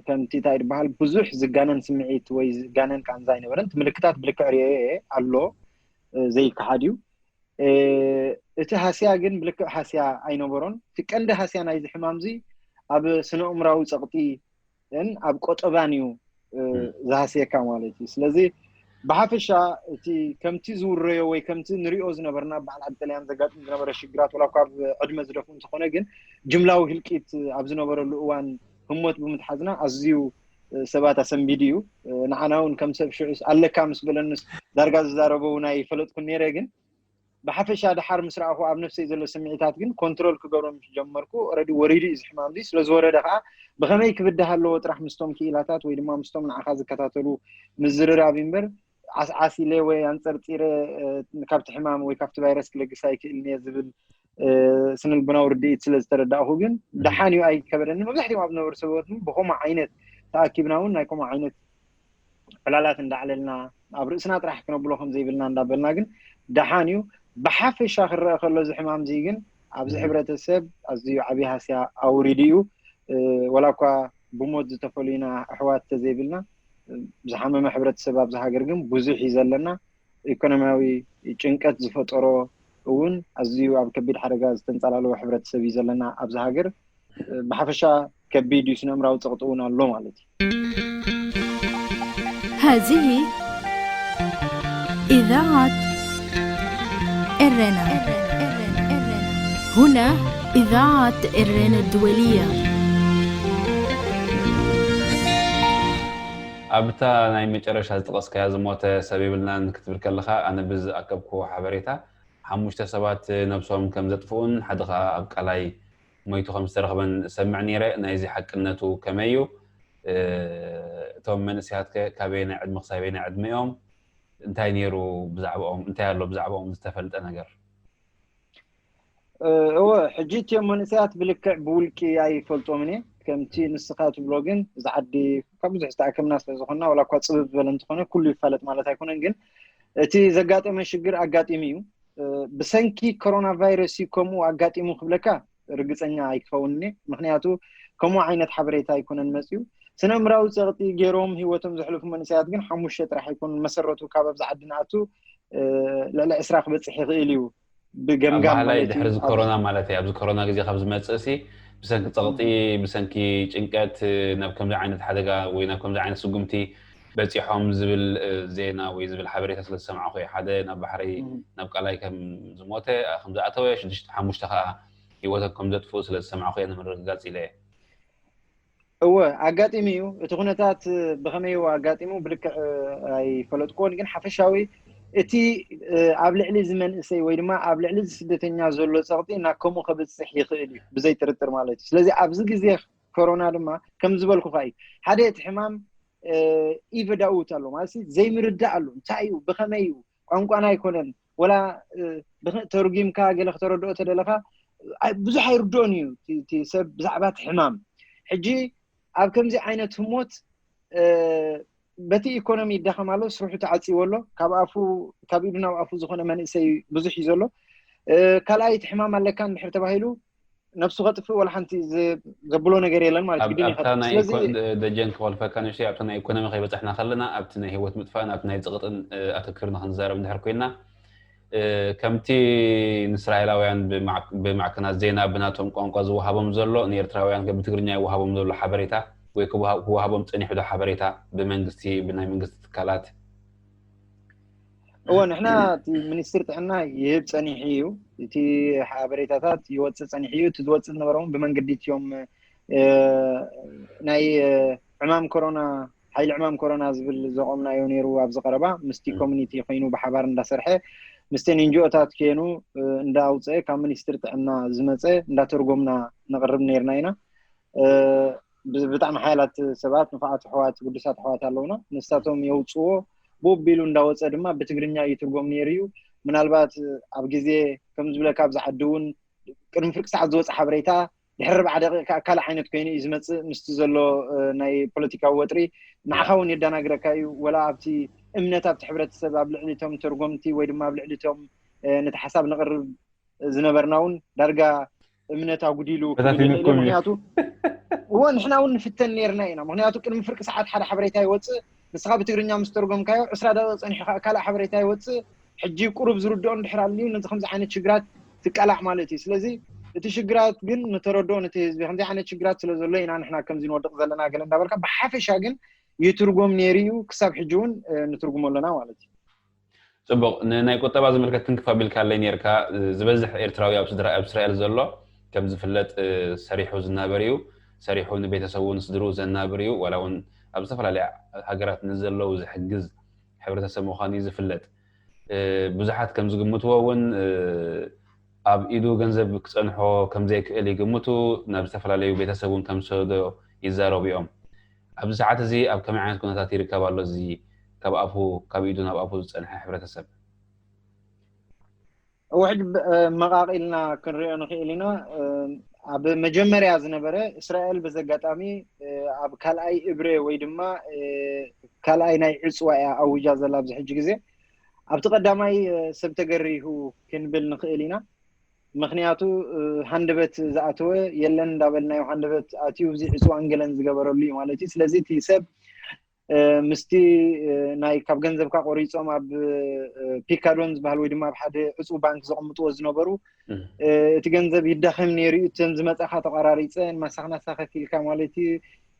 ከምቲ እንታይ ዝበሃል ብዙሕ ዝጋነን ስምዒት ወይ ዝጋነን ቃንዛ ኣይነበረን። እቲ ምልክታት ብልክዕ ርእየ እየ ኣሎ ዘይከሓድ እዩ። እቲ ሃስያ ግን ብልክዕ ሃስያ ኣይነበሮን። እቲ ቀንዲ ሃስያ ናይዚ ሕማም እዚ ኣብ ስነ-ኣእምራዊ ጸቕጢ ን ኣብ ቆጠባን እዩ ዝሃስየካ ማለት እዩ። ስለዚ ብሓፈሻ እቲ ከምቲ ዝውረዮ ወይ ከምቲ ንሪኦ ዝነበርና በዓል ዓዲ ጥልያን ዘጋጥም ዝነበረ ሽግራት ወላ እኳ ኣብ ዕድመ ዝደፍኡ እንተኾነ ግን ጅምላዊ ህልቂት ኣብ ዝነበረሉ እዋን ህሞት ብምትሓዝና ኣዝዩ ሰባት ኣሰንቢዱ እዩ። ንዓና እውን ከም ሰብ ሽዑ ኣለካ ምስ በለንስ ዳርጋ ዝዛረቦ እውን ኣይፈለጥኩን ነይረ ግን ብሓፈሻ ድሓር ምስ ረኣኹ ኣብ ነፍሰይ ዘሎ ስምዒታት ግን ኮንትሮል ክገብሮ ምስ ጀመርኩ ኦረዲ ወሪዱ እዩ ዝሕማም እዚ ስለ ዝወረደ ከዓ ብኸመይ ክብዳህ ኣለዎ ጥራሕ ምስቶም ክኢላታት ወይ ድማ ምስቶም ንዓኻ ዝከታተሉ ምዝርራብ እምበር ዓስዓስ ኢለ ወይ ኣንፀርፂረ ካብቲ ሕማም ወይ ካብቲ ቫይረስ ክለግስ ኣይክእልን እየ ዝብል ስነልቦናዊ ርድኢት ስለ ዝተረዳእኹ ግን ደሓን እዩ ኣይከበደኒ። መብዛሕትኦም ኣብ ዝነበሩ ሰባት እውን ብኸምኡ ዓይነት ተኣኪብና እውን ናይ ከምኡ ዓይነት ዕላላት እንዳዕለልና ኣብ ርእስና ጥራሕ ክነብሎ ከም ዘይብልና እንዳበልና ግን ደሓን እዩ። ብሓፈሻ ክረአ ከሎ እዚ ሕማም እዚ ግን ኣብዚ ሕብረተሰብ ኣዝዩ ዓብዪ ሃስያ ኣውሪዱ እዩ። ወላ እኳ ብሞት ዝተፈሉዩና ኣሕዋት ተዘይብልና ዝሓመመ ሕብረተሰብ ኣብዚ ሃገር ግን ብዙሕ እዩ ዘለና። ኢኮኖሚያዊ ጭንቀት ዝፈጠሮ እውን ኣዝዩ ኣብ ከቢድ ሓደጋ ዝተንፀላለወ ሕብረተሰብ እዩ ዘለና ኣብዚ ሃገር። ብሓፈሻ ከቢድ እዩ፣ ስነምራዊ ፀቕጢ እውን ኣሎ ማለት እዩ። هذه إذاعة إرنا. هنا إذاعة إرنا الدولية. ኣብታ ናይ መጨረሻ ዝጠቐስካያ ዝሞተ ሰብ የብልናን ክትብል ከለኻ፣ ኣነ ብዝኣከብኩ ሓበሬታ ሓሙሽተ ሰባት ነብሶም ከም ዘጥፍኡን ሓደ ኸኣ ኣብ ቃላይ ሞይቱ ከም ዝተረኽበን እሰምዕ ነይረ። ናይዚ ሓቅነቱ ከመይ እዩ? እቶም መንእሰያት ከ ካበየናይ ዕድመ ክሳብ ኣበየናይ ዕድመ እዮም? እንታይ ነይሩ ብዛዕባኦም? እንታይ ኣሎ ብዛዕባኦም ዝተፈልጠ ነገር? እወ፣ ሕጂ እቲኦም መንእሰያት ብልክዕ ብውልቂ ኣይፈልጦምን እየ። ከምቲ ንስኻ ትብሎ ግን፣ እዚ ዓዲ ካብ ብዙሕ ዝተኣከብና ስለ ዝኾንና፣ ዋላ እኳ ጽብብ ዝበለ እንተኾነ ኩሉ ይፋለጥ ማለት ኣይኮነን። ግን እቲ ዘጋጠመ ሽግር ኣጋጢሙ እዩ። ብሰንኪ ኮሮና ቫይረስ እዩ ከምኡ ኣጋጢሙ ክብለካ ርግጸኛ ኣይክኸውንን እየ። ምኽንያቱ ከምኡ ዓይነት ሓበሬታ ኣይኮነን መጽዩ። ስነ ምራዊ ጸቕጢ ገይሮም ህይወቶም ዘሕልፉ መንእሰያት ግን ሓሙሽተ ጥራሕ ኣይኮኑን። መሰረቱ ካብ ኣብዚ ዓዲ ንኣቱ ልዕሊ ዕስራ ክበጽሕ ይኽእል እዩ ብገምጋም ኣባህላይ ማለት እዩ። ድሕሪ እዚ ኣብ- ኮሮና ማለት እዩ። ኣብዚ ኮሮና ግዜ ካብ ዝመጽእ ሲ ብሰንኪ ጸቕጢ፣ ብሰንኪ ጭንቀት ናብ ከምዚ ዓይነት ሓደጋ ወይ ናብ ከምዚ ዓይነት ስጉምቲ በጺሖም ዝብል እ፣ ዜና ወይ ዝብል ሓበሬታ ስለ ዝሰማዕኹ እየ። ሓደ ናብ ባሕሪ እም። ናብ ቃላይ ከም ዝሞተ እ፣ ከም ዝኣተወ ሽዱሽተ ሓሙሽተ ከኣ ህይወቶም ከም ዘጥፍኡ ስለ ዝሰማዕኹ እየ ንምርግጋጽ ኢለ እየ። እወ፣ ኣጋጢሙ እዩ። እቲ ኩነታት ብኸመይ እዩ ኣጋጢሙ ብልክዕ ኣይፈለጥኩዎን። ግን ሓፈሻዊ እቲ ኣብ ልዕሊ እዚ መንእሰይ ወይ ድማ ኣብ ልዕሊ እዚ ስደተኛ ዘሎ ጸቕጢ ናብ ከምኡ ከብጽሕ ይኽእል እዩ ብዘይ ጥርጥር ማለት እዩ። ስለዚ ኣብዚ ግዜ ኮሮና ድማ ከም ዝበልኩኻ እዩ። ሓደ እቲ ሕማም ኢቨዳውት ኣሎ ማለት ዘይምርዳእ ኣሎ። እንታይ እዩ? ብኸመይ እዩ? ቋንቋና ኣይኮነን። ወላ ተርጊምካ ገለ ክተረድኦ ተደለኻ ብዙሕ ኣይርድኦን እዩ እቲ ሰብ ብዛዕባ እቲ ሕማም። ሕጂ ኣብ ከምዚ ዓይነት ህሞት በቲ ኢኮኖሚ ይዳኸም ኣሎ፣ ስርሑ ተዓፂዎ ኣሎ። ካብ ኣፉ ካብ ኢዱ ናብ ኣፉ ዝኾነ መንእሰይ ብዙሕ እዩ ዘሎ። ካልኣይ እቲ ሕማም ኣለካ እንድሕር ተባሂሉ ነብሱ ከጥፍእ ወላ ሓንቲ ዘብሎ ነገር የለን ማለት እዩ። ግድን ኣብታ ናይ ደጀን ክወልፈካ ንሽ ኣብታ ናይ ኢኮኖሚ ከይበፅሕና ከለና ኣብቲ ናይ ህይወት ምጥፋእን ኣብቲ ናይ ዝቕጥን ኣተኪርና ክንዛረብ እንድሕር ኮይና ከምቲ ንእስራኤላውያን ብማዕከናት ዜና ብናቶም ቋንቋ ዝወሃቦም ዘሎ ንኤርትራውያን ብትግርኛ ይወሃቦም ዘሎ ሓበሬታ ወይ ክወሃቦም ፀኒሑ ዶ ሓበሬታ ብመንግስቲ ብናይ መንግስቲ ትካላት? እወ፣ ንሕና እቲ ሚኒስትሪ ጥዕና ይህብ ፀኒሑ እዩ። እቲ ሓበሬታታት ይወፅእ ፀኒሑ እዩ። እቲ ዝወፅእ ዝነበረ እውን ብመንገዲ እትዮም ናይ ዕማም ኮሮና ሓይሊ ዕማም ኮሮና ዝብል ዘቆምናዮ ነይሩ። ኣብዚ ቀረባ ምስቲ ኮሚኒቲ ኮይኑ ብሓባር እንዳሰርሐ ምስቲ ንንጂኦታት ከይኑ እንዳውፀአ ካብ ሚኒስትሪ ጥዕና ዝመፀ እንዳተርጎምና ነቕርብ ነይርና ኢና። ብጣዕሚ ሓያላት ሰባት ንፉዓት ኣሕዋት ግዱሳት ኣሕዋት ኣለውና። ንሳቶም የውፅዎ ብኡ ኣቢሉ እንዳወፀ ድማ ብትግርኛ እዩ ትርጎም ነይሩ እዩ። ምናልባት ኣብ ግዜ ከም ዝብለካ ኣብዚ ዓዲ እውን ቅድሚ ፍርቂ ሰዓት ዝወፀ ሓበሬታ ድሕሪ ርብዓ ደቂቕ ከዓ ካልእ ዓይነት ኮይኑ እዩ ዝመፅእ። ምስቲ ዘሎ ናይ ፖለቲካዊ ወጥሪ ንዓኻ እውን የዳናግረካ እዩ። ወላ ኣብቲ እምነት ኣብቲ ሕብረተሰብ ኣብ ልዕሊ እቶም ተርጎምቲ ወይ ድማ ኣብ ልዕሊ እቶም ነቲ ሓሳብ ነቕርብ ዝነበርና እውን ዳርጋ እምነት ኣጉዲሉ ክብል ይኽእል እዩ። ምክንያቱ እወ ንሕና እውን ንፍተን ነይርና ኢና። ምክንያቱ ቅድሚ ፍርቂ ሰዓት ሓደ ሓበሬታ ይወፅእ፣ ንስኻ ብትግርኛ ምስ ተርጎምካዮ ዕስራ ደቂቕ ፀኒሑ ከዓ ካልእ ሓበሬታ ይወፅእ። ሕጂ ቁሩብ ዝርድኦ እንድሕር ኣልዩ ነዚ ከምዚ ዓይነት ሽግራት ትቃላዕ ማለት እዩ። ስለዚ እቲ ሽግራት ግን ንተረድኦ ነቲ ህዝቢ ከምዚ ዓይነት ሽግራት ስለ ዘሎ ኢና ንሕና ከምዚ ንወድቕ ዘለና ገለ እንዳበልካ ብሓፈሻ ግን ይትርጎም ነይሩ እዩ። ክሳብ ሕጂ እውን ንትርጉሞ ኣለና ማለት እዩ። ፅቡቕ። ንናይ ቁጠባ ዝምልከት ትንክፍ ኣቢልካለይ ነርካ። ዝበዝሕ ኤርትራዊ ኣብ ስድራ ኣብ እስራኤል ዘሎ ከም ዝፍለጥ ሰሪሑ ዝናበር እዩ። ሰሪሑ ንቤተሰቡ ንስድርኡ ዘናብር እዩ። ዋላ እውን ኣብ ዝተፈላለዩ ሃገራት ንዘለዉ ዝሕግዝ ሕብረተሰብ ምዃኑ እዩ ዝፍለጥ። ብዙሓት ከም ዝግምትዎ እውን ኣብ ኢዱ ገንዘብ ክፀንሖ ከም ዘይክእል ይግምቱ። ናብ ዝተፈላለዩ ቤተሰብ እውን ከም ዝሰዶ ይዛረቡ እዮም። ኣብዚ ሰዓት እዚ ኣብ ከመይ ዓይነት ኩነታት ይርከብ ኣሎ እዚ ካብ ኣፉ ካብ ኢዱ ናብ ኣፉ ዝፀንሐ ሕብረተሰብ? ውሕድ መቃቂልና ክንሪኦ ንኽእል ኢና። ኣብ መጀመርያ ዝነበረ እስራኤል በዚ ኣጋጣሚ ኣብ ካልኣይ እብረ ወይ ድማ ካልኣይ ናይ ዕፅዋ እያ ኣውጃ ዘላ ኣብዚ ሕጂ ግዜ። ኣብቲ ቀዳማይ ሰብ ተገሪሁ ክንብል ንኽእል ኢና። ምክንያቱ ሃንደበት ዝኣተወ የለን እንዳበልናዮ ሃንደበት ኣትዩ እዚ ዕፅዋን ገለን ዝገበረሉ እዩ ማለት እዩ። ስለዚ እቲ ሰብ ምስቲ ናይ ካብ ገንዘብካ ቆሪፆም ኣብ ፒካዶን ዝበሃል ወይ ድማ ኣብ ሓደ ዕፁ ባንክ ዘቐምጥዎ ዝነበሩ እቲ ገንዘብ ይዳኸም ነይሩ እዩ። እተን ዝመፃኻ ተቋራሪፀን ማሳኽናሳ ከፊልካ ማለት እዩ።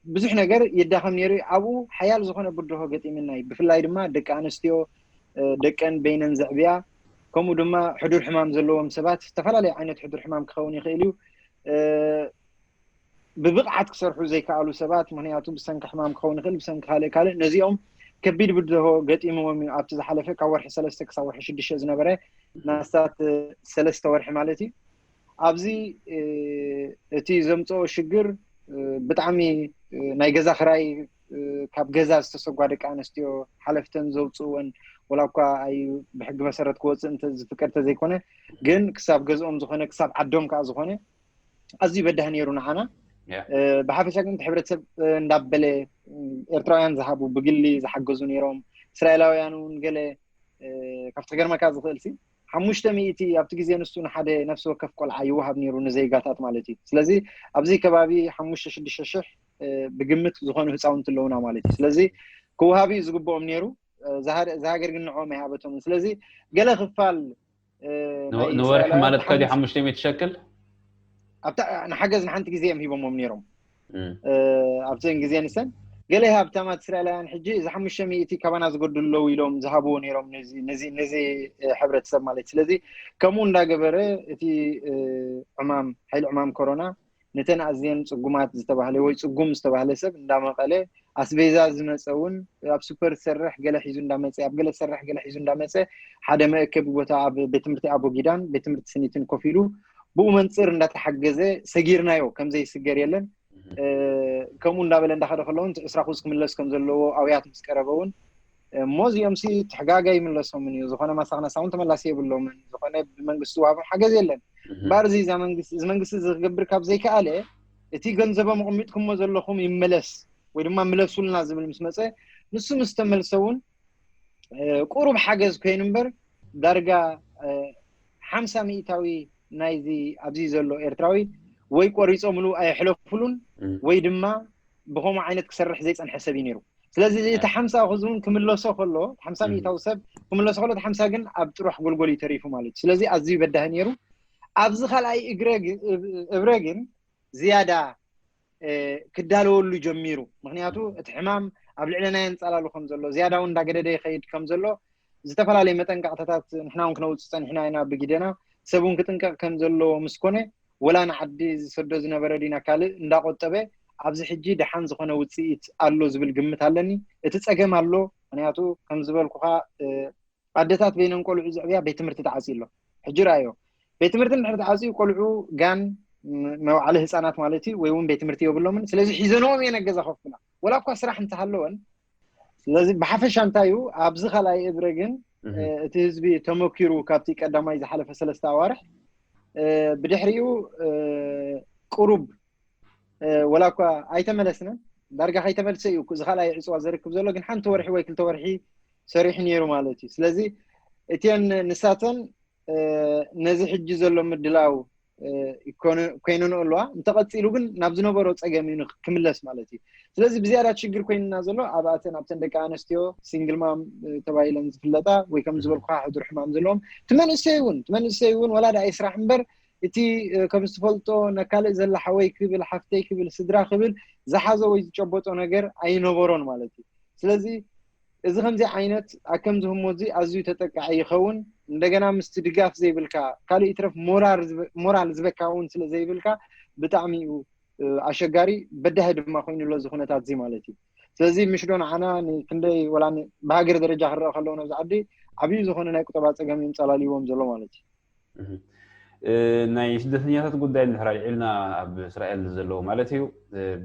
ብዙሕ ነገር ይዳኸም ነይሩ እዩ። ኣብኡ ሓያል ዝኾነ ብድሆ ገጢምና እዩ። ብፍላይ ድማ ደቂ ኣንስትዮ ደቀን በይነን ዘዕብያ ከምኡ ድማ ሕዱር ሕማም ዘለዎም ሰባት ዝተፈላለዩ ዓይነት ሕዱር ሕማም ክኸውን ይኽእል እዩ። ብብቕዓት ክሰርሑ ዘይከኣሉ ሰባት፣ ምክንያቱ ብሰንኪ ሕማም ክኸውን ይኽእል፣ ብሰንኪ ካልእ ካልእ፣ ነዚኦም ከቢድ ብድሆ ገጢምዎም እዩ። ኣብቲ ዝሓለፈ ካብ ወርሒ ሰለስተ ክሳብ ወርሒ ሽዱሽተ ዝነበረ ናስታት ሰለስተ ወርሒ ማለት እዩ። ኣብዚ እቲ ዘምፅኦ ሽግር ብጣዕሚ ናይ ገዛ ክራይ፣ ካብ ገዛ ዝተሰጓ ደቂ ኣንስትዮ ሓለፍተን ዘውፅእወን፣ ወላ እኳ ኣይ ብሕጊ መሰረት ክወፅእ እንተ ዝፍቀድ ተዘይኮነ፣ ግን ክሳብ ገዝኦም ዝኾነ፣ ክሳብ ዓዶም ከዓ ዝኾነ ኣዝዩ በዳህ ነይሩ ንዓና። ብሓፈሻ ግን እቲ ሕብረተሰብ እንዳበለ ኤርትራውያን ዝሃቡ፣ ብግሊ ዝሓገዙ ነይሮም። እስራኤላውያን እውን ገለ ካብቲ ክገርመካ ዝኽእል ሲ ሓሙሽተ ሚእቲ ኣብቲ ግዜ ንሱ ንሓደ ነፍሲ ወከፍ ቆልዓ ይወሃብ ነይሩ ንዜጋታት ማለት እዩ። ስለዚ ኣብዚ ከባቢ ሓሙሽተ ሽዱሽተ ሽሕ ብግምት ዝኾኑ ህፃውንቲ ኣለውና ማለት እዩ። ስለዚ ክወሃብ እዩ ዝግብኦም ነይሩ። እዛ ሃገር ግን ንዕኦም ኣይሃበቶምን። ስለዚ ገለ ክፋል ንወርሒ ማለት ከዲ ሓሙሽተ ሚእቲ ሸክል ኣብታ ንሓገዝ ንሓንቲ ግዜ እዮም ሂቦሞም ነይሮም። ኣብዘን ግዜ ንሰን ገለ ሃብታማት እስራኤላውያን ሕጂ እዚ ሓሙሽተ ሚእቲ ካባና ዝጎድሉ ኣለዉ ኢሎም ዝሃብዎ ነይሮም ነዚ ሕብረተሰብ ማለት። ስለዚ ከምኡ እንዳገበረ እቲ ዕማም ሓይሊ ዕማም ኮሮና ነተን ኣዝየን ጽጉማት ዝተባህለ ወይ ጽጉም ዝተባህለ ሰብ እንዳመቐለ ኣስቤዛ ዝመፀ እውን ኣብ ሱፐር ዝሰርሕ ገለ ሒዙ እንዳመፀ ኣብ ገለ ዝሰርሕ ገለ ሒዙ እንዳመፀ ሓደ መእከቢ ቦታ ኣብ ቤት ትምህርቲ ኣቦጊዳን ቤት ትምህርቲ ስኒትን ኮፍ ኢሉ ብኡ መንፅር እንዳተሓገዘ ሰጊርናዮ ከምዘይስገር የለን። ከምኡ እንዳበለ እንዳኸደ ከለውን ዕስራ ኩዝ ክምለስ ከም ዘለዎ ኣውያት ምስ ቀረበ እውን እሞ እዚኦም ሲ ትሕጋጋ ይምለሶምን እዩ ዝኾነ ማሳክነሳ እውን ተመላሲ የብሎምን ዝኾነ ብመንግስቲ ዝወሃቦም ሓገዝ የለን። እምበር እዚ እዚ መንግስቲ እዚ ክገብር ካብ ዘይከኣለ እቲ ገንዘቦም ኣቐሚጥኩሞ ዘለኹም ይመለስ ወይ ድማ ምለሱልና ዝብል ምስ መፀ ንሱ ምስ ተመልሰ እውን ቁሩብ ሓገዝ ኮይኑ እምበር ዳርጋ ሓምሳ ሚእታዊ ናይዚ ኣብዚ ዘሎ ኤርትራዊ ወይ ቆሪፆምሉ ኣየሕለፉሉን ወይ ድማ ብከምኡ ዓይነት ክሰርሕ ዘይፀንሐ ሰብ እዩ ነይሩ። ስለዚ እቲ ሓምሳ ክዝውን ክምለሶ ከሎ ሓምሳ ሚእታዊ ሰብ ክምለሶ ከሎ ሓምሳ ግን ኣብ ጥሩሕ ጎልጎል እዩ ተሪፉ ማለት እዩ። ስለዚ ኣዝዩ በዳሂ ነይሩ። ኣብዚ ካልኣይ እብረ ግን ዝያዳ ክዳለወሉ ጀሚሩ። ምክንያቱ እቲ ሕማም ኣብ ልዕለና የንፃላሉ ከም ዘሎ ዝያዳ እውን እንዳገደደ ይኸይድ ከም ዘሎ ዝተፈላለየ መጠንቀቕታታት ንሕና እውን ክነውፅእ ፀኒሕና ኢና ብግደና። ሰብ እውን ክጥንቀቕ ከም ዘለዎ ምስ ኮነ ወላ ንዓዲ ዝሰዶ ዝነበረ ድዩ ናብ ካልእ እንዳቆጠበ ኣብዚ ሕጂ ደሓን ዝኾነ ውፅኢት ኣሎ ዝብል ግምት ኣለኒ። እቲ ፀገም ኣሎ ምክንያቱ ከም ዝበልኩኻ ኣደታት በይነን ቆልዑ ዘዕብያ ቤት ትምህርቲ ተዓፅዩ ኣሎ። ሕጂ ረኣዮ ቤት ትምህርቲ እንድሕር ተዓፅዩ ቆልዑ ጋን መውዓሊ ህፃናት ማለት እዩ ወይ እውን ቤት ትምህርቲ የብሎምን። ስለዚ ሒዘንኦም እየን ኣብ ገዛ ኮፍ ክብላ ወላ እኳ ስራሕ እንተሃለወን። ስለዚ ብሓፈሻ እንታይ እዩ ኣብዚ ካልኣይ እብረ ግን እቲ ህዝቢ ተመኪሩ ካብቲ ቀዳማይ ዝሓለፈ ሰለስተ ኣዋርሕ ብድሕሪኡ ቁሩብ ወላ እኳ ኣይተመለስነን ዳርጋ ከይተመልሰ እዩ እዚ ካልኣይ ዕፅዋ ዘርክብ ዘሎ ግን ሓንቲ ወርሒ ወይ ክልተ ወርሒ ሰሪሑ ነይሩ ማለት እዩ። ስለዚ እቲን ንሳተን ነዚ ሕጂ ዘሎ ምድላው ኮይነንኦ ኣለዋ እንተቐፂሉ ግን ናብ ዝነበሮ ፀገም እዩ ክምለስ ማለት እዩ። ስለዚ ብዝያዳ ሽግር ኮይንና ዘሎ ኣብኣተን ኣብተን ደቂ ኣነስትዮ ሲንግል ማም ተባሂለን ዝፍለጣ ወይ ከም ዝበልኩካ ሕዱር ሕማም ዘለዎም ትመንእሰይ እውን ትመንእሰይ እውን ወላ ደኣ ስራሕ እምበር እቲ ከም ዝትፈልጦ ነካልእ ዘላ ሓወይ ክብል ሓፍተይ ክብል ስድራ ክብል ዝሓዞ ወይ ዝጨበጦ ነገር ኣይነበሮን ማለት እዩ። ስለዚ እዚ ከምዚ ዓይነት ኣከም ዝህሞ እዚ ኣዝዩ ተጠቃዒ ይኸውን። እንደገና ምስቲ ድጋፍ ዘይብልካ ካልእ ይትረፍ ሞራል ዝበካ እውን ስለ ዘይብልካ ብጣዕሚ እዩ ኣሸጋሪ በዳሂ ድማ ኮይኑ ኣሎ እዚ ኩነታት እዚ ማለት እዩ። ስለዚ ምሽ ዶ ንዓና ክንደይ ወላ ብሃገር ደረጃ ክረአ ከለዎ ነብዚ ዓዲ ዓብዩ ዝኾነ ናይ ቁጠባ ፀገም እዩ እንፀላልዎም ዘሎ ማለት እዩ። ናይ ስደተኛታት ጉዳይ እንድሕር ኣልዒልና ኣብ እስራኤል ዘለዉ ማለት እዩ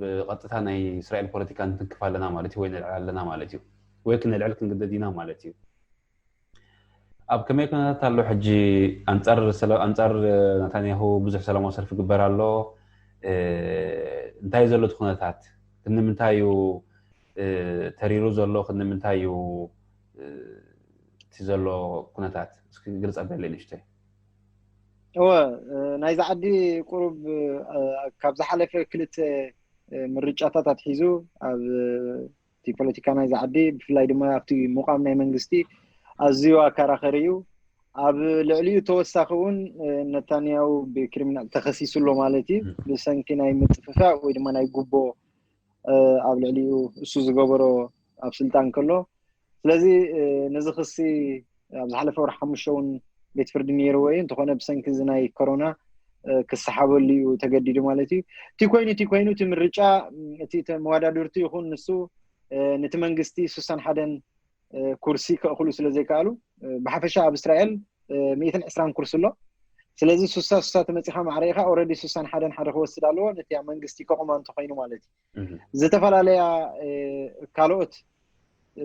ብቐጥታ ናይ እስራኤል ፖለቲካ እንትንክፍ ኣለና ማለት እዩ ወይ ነልዕል ኣለና ማለት እዩ ወይ ክነልዕል ክንግደድ ኢና ማለት እዩ። ኣብ ከመይ ኩነታት ኣሎ ሕጂ ኣንፃር ኣንፃር ናታንያሁ ብዙሕ ሰላማዊ ሰልፊ ግበር ኣሎ እንታይ ዘሎ እቲ ኩነታት ክንምንታይ እዩ ተሪሩ ዘሎ ክንምንታይ እዩ እቲ ዘሎ ኩነታት እስኪ ግልፅ ኣቢለይ ንእሽተይ። እወ ናይዚ ዓዲ ቁሩብ ካብ ዝሓለፈ ክልተ ምርጫታት ኣትሒዙ ኣብ እቲ ፖለቲካ ናይዚ ዓዲ ብፍላይ ድማ ኣብቲ ምቋም ናይ መንግስቲ ኣዝዩ ኣከራኸሪ እዩ። ኣብ ልዕሊኡ ተወሳኺ እውን ነታንያሁ ብክሪሚናል ተኸሲሱ ኣሎ ማለት እዩ ብሰንኪ ናይ ምጥፍፋእ ወይ ድማ ናይ ጉቦ ኣብ ልዕሊኡ እሱ ዝገበሮ ኣብ ስልጣን ከሎ ስለዚ ነዚ ክሲ ኣብ ዝሓለፈ ወርሒ ሓሙሽተ እውን ቤት ፍርዲ ነይርዎ እዩ እንተኾነ ብሰንኪ እዚ ናይ ኮሮና ክሰሓበሉ እዩ ተገዲዱ ማለት እዩ። እቲ ኮይኑ እቲ ኮይኑ እቲ ምርጫ እቲ መዋዳድርቱ ይኹን ንሱ ነቲ መንግስቲ ሱሳን ሓደን ኩርሲ ከእክሉ ስለ ዘይከኣሉ፣ ብሓፈሻ ኣብ እስራኤል ሚእትን ዕስራን ኩርሲ ኣሎ። ስለዚ ሱሳ ሱሳ ተመፂኻ ማዕረ ኢኻ ኦረዲ ሱሳን ሓደን ሓደ ክወስድ ኣለዎ ነቲ ኣብ መንግስቲ ከቑማ እንተኮይኑ ማለት እዩ። ዝተፈላለያ ካልኦት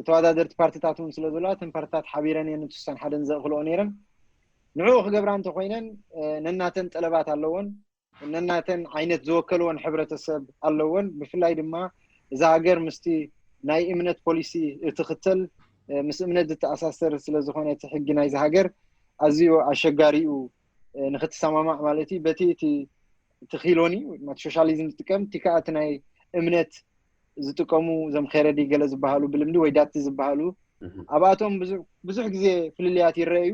ተወዳደርቲ ፓርቲታት እውን ስለ ዘለዋ እተን ፓርቲታት ሓቢረን እየን ሱሳን ሓደን ዘእክልኦ ነይረን። ንዕኡ ክገብራ እንተኮይነን ነናተን ጠለባት ኣለወን፣ ነናተን ዓይነት ዝወከልወን ሕብረተሰብ ኣለወን። ብፍላይ ድማ እዛ ሃገር ምስቲ ናይ እምነት ፖሊሲ እትኽተል ምስ እምነት ዝተኣሳሰር ስለ ዝኾነ እቲ ሕጊ ናይዚ ሃገር ኣዝዩ ኣሸጋሪኡ ንክትሰማማዕ ማለት እዩ። በቲ እቲ እቲ ኪሎኒ ሶሻሊዝም ዝጥቀም እቲ ከዓ እቲ ናይ እምነት ዝጥቀሙ እዞም ኸረዲ ገለ ዝበሃሉ ብልምዲ ወይ ዳቲ ዝበሃሉ ኣብኣቶም ብዙሕ ግዜ ፍልልያት ይረአዩ።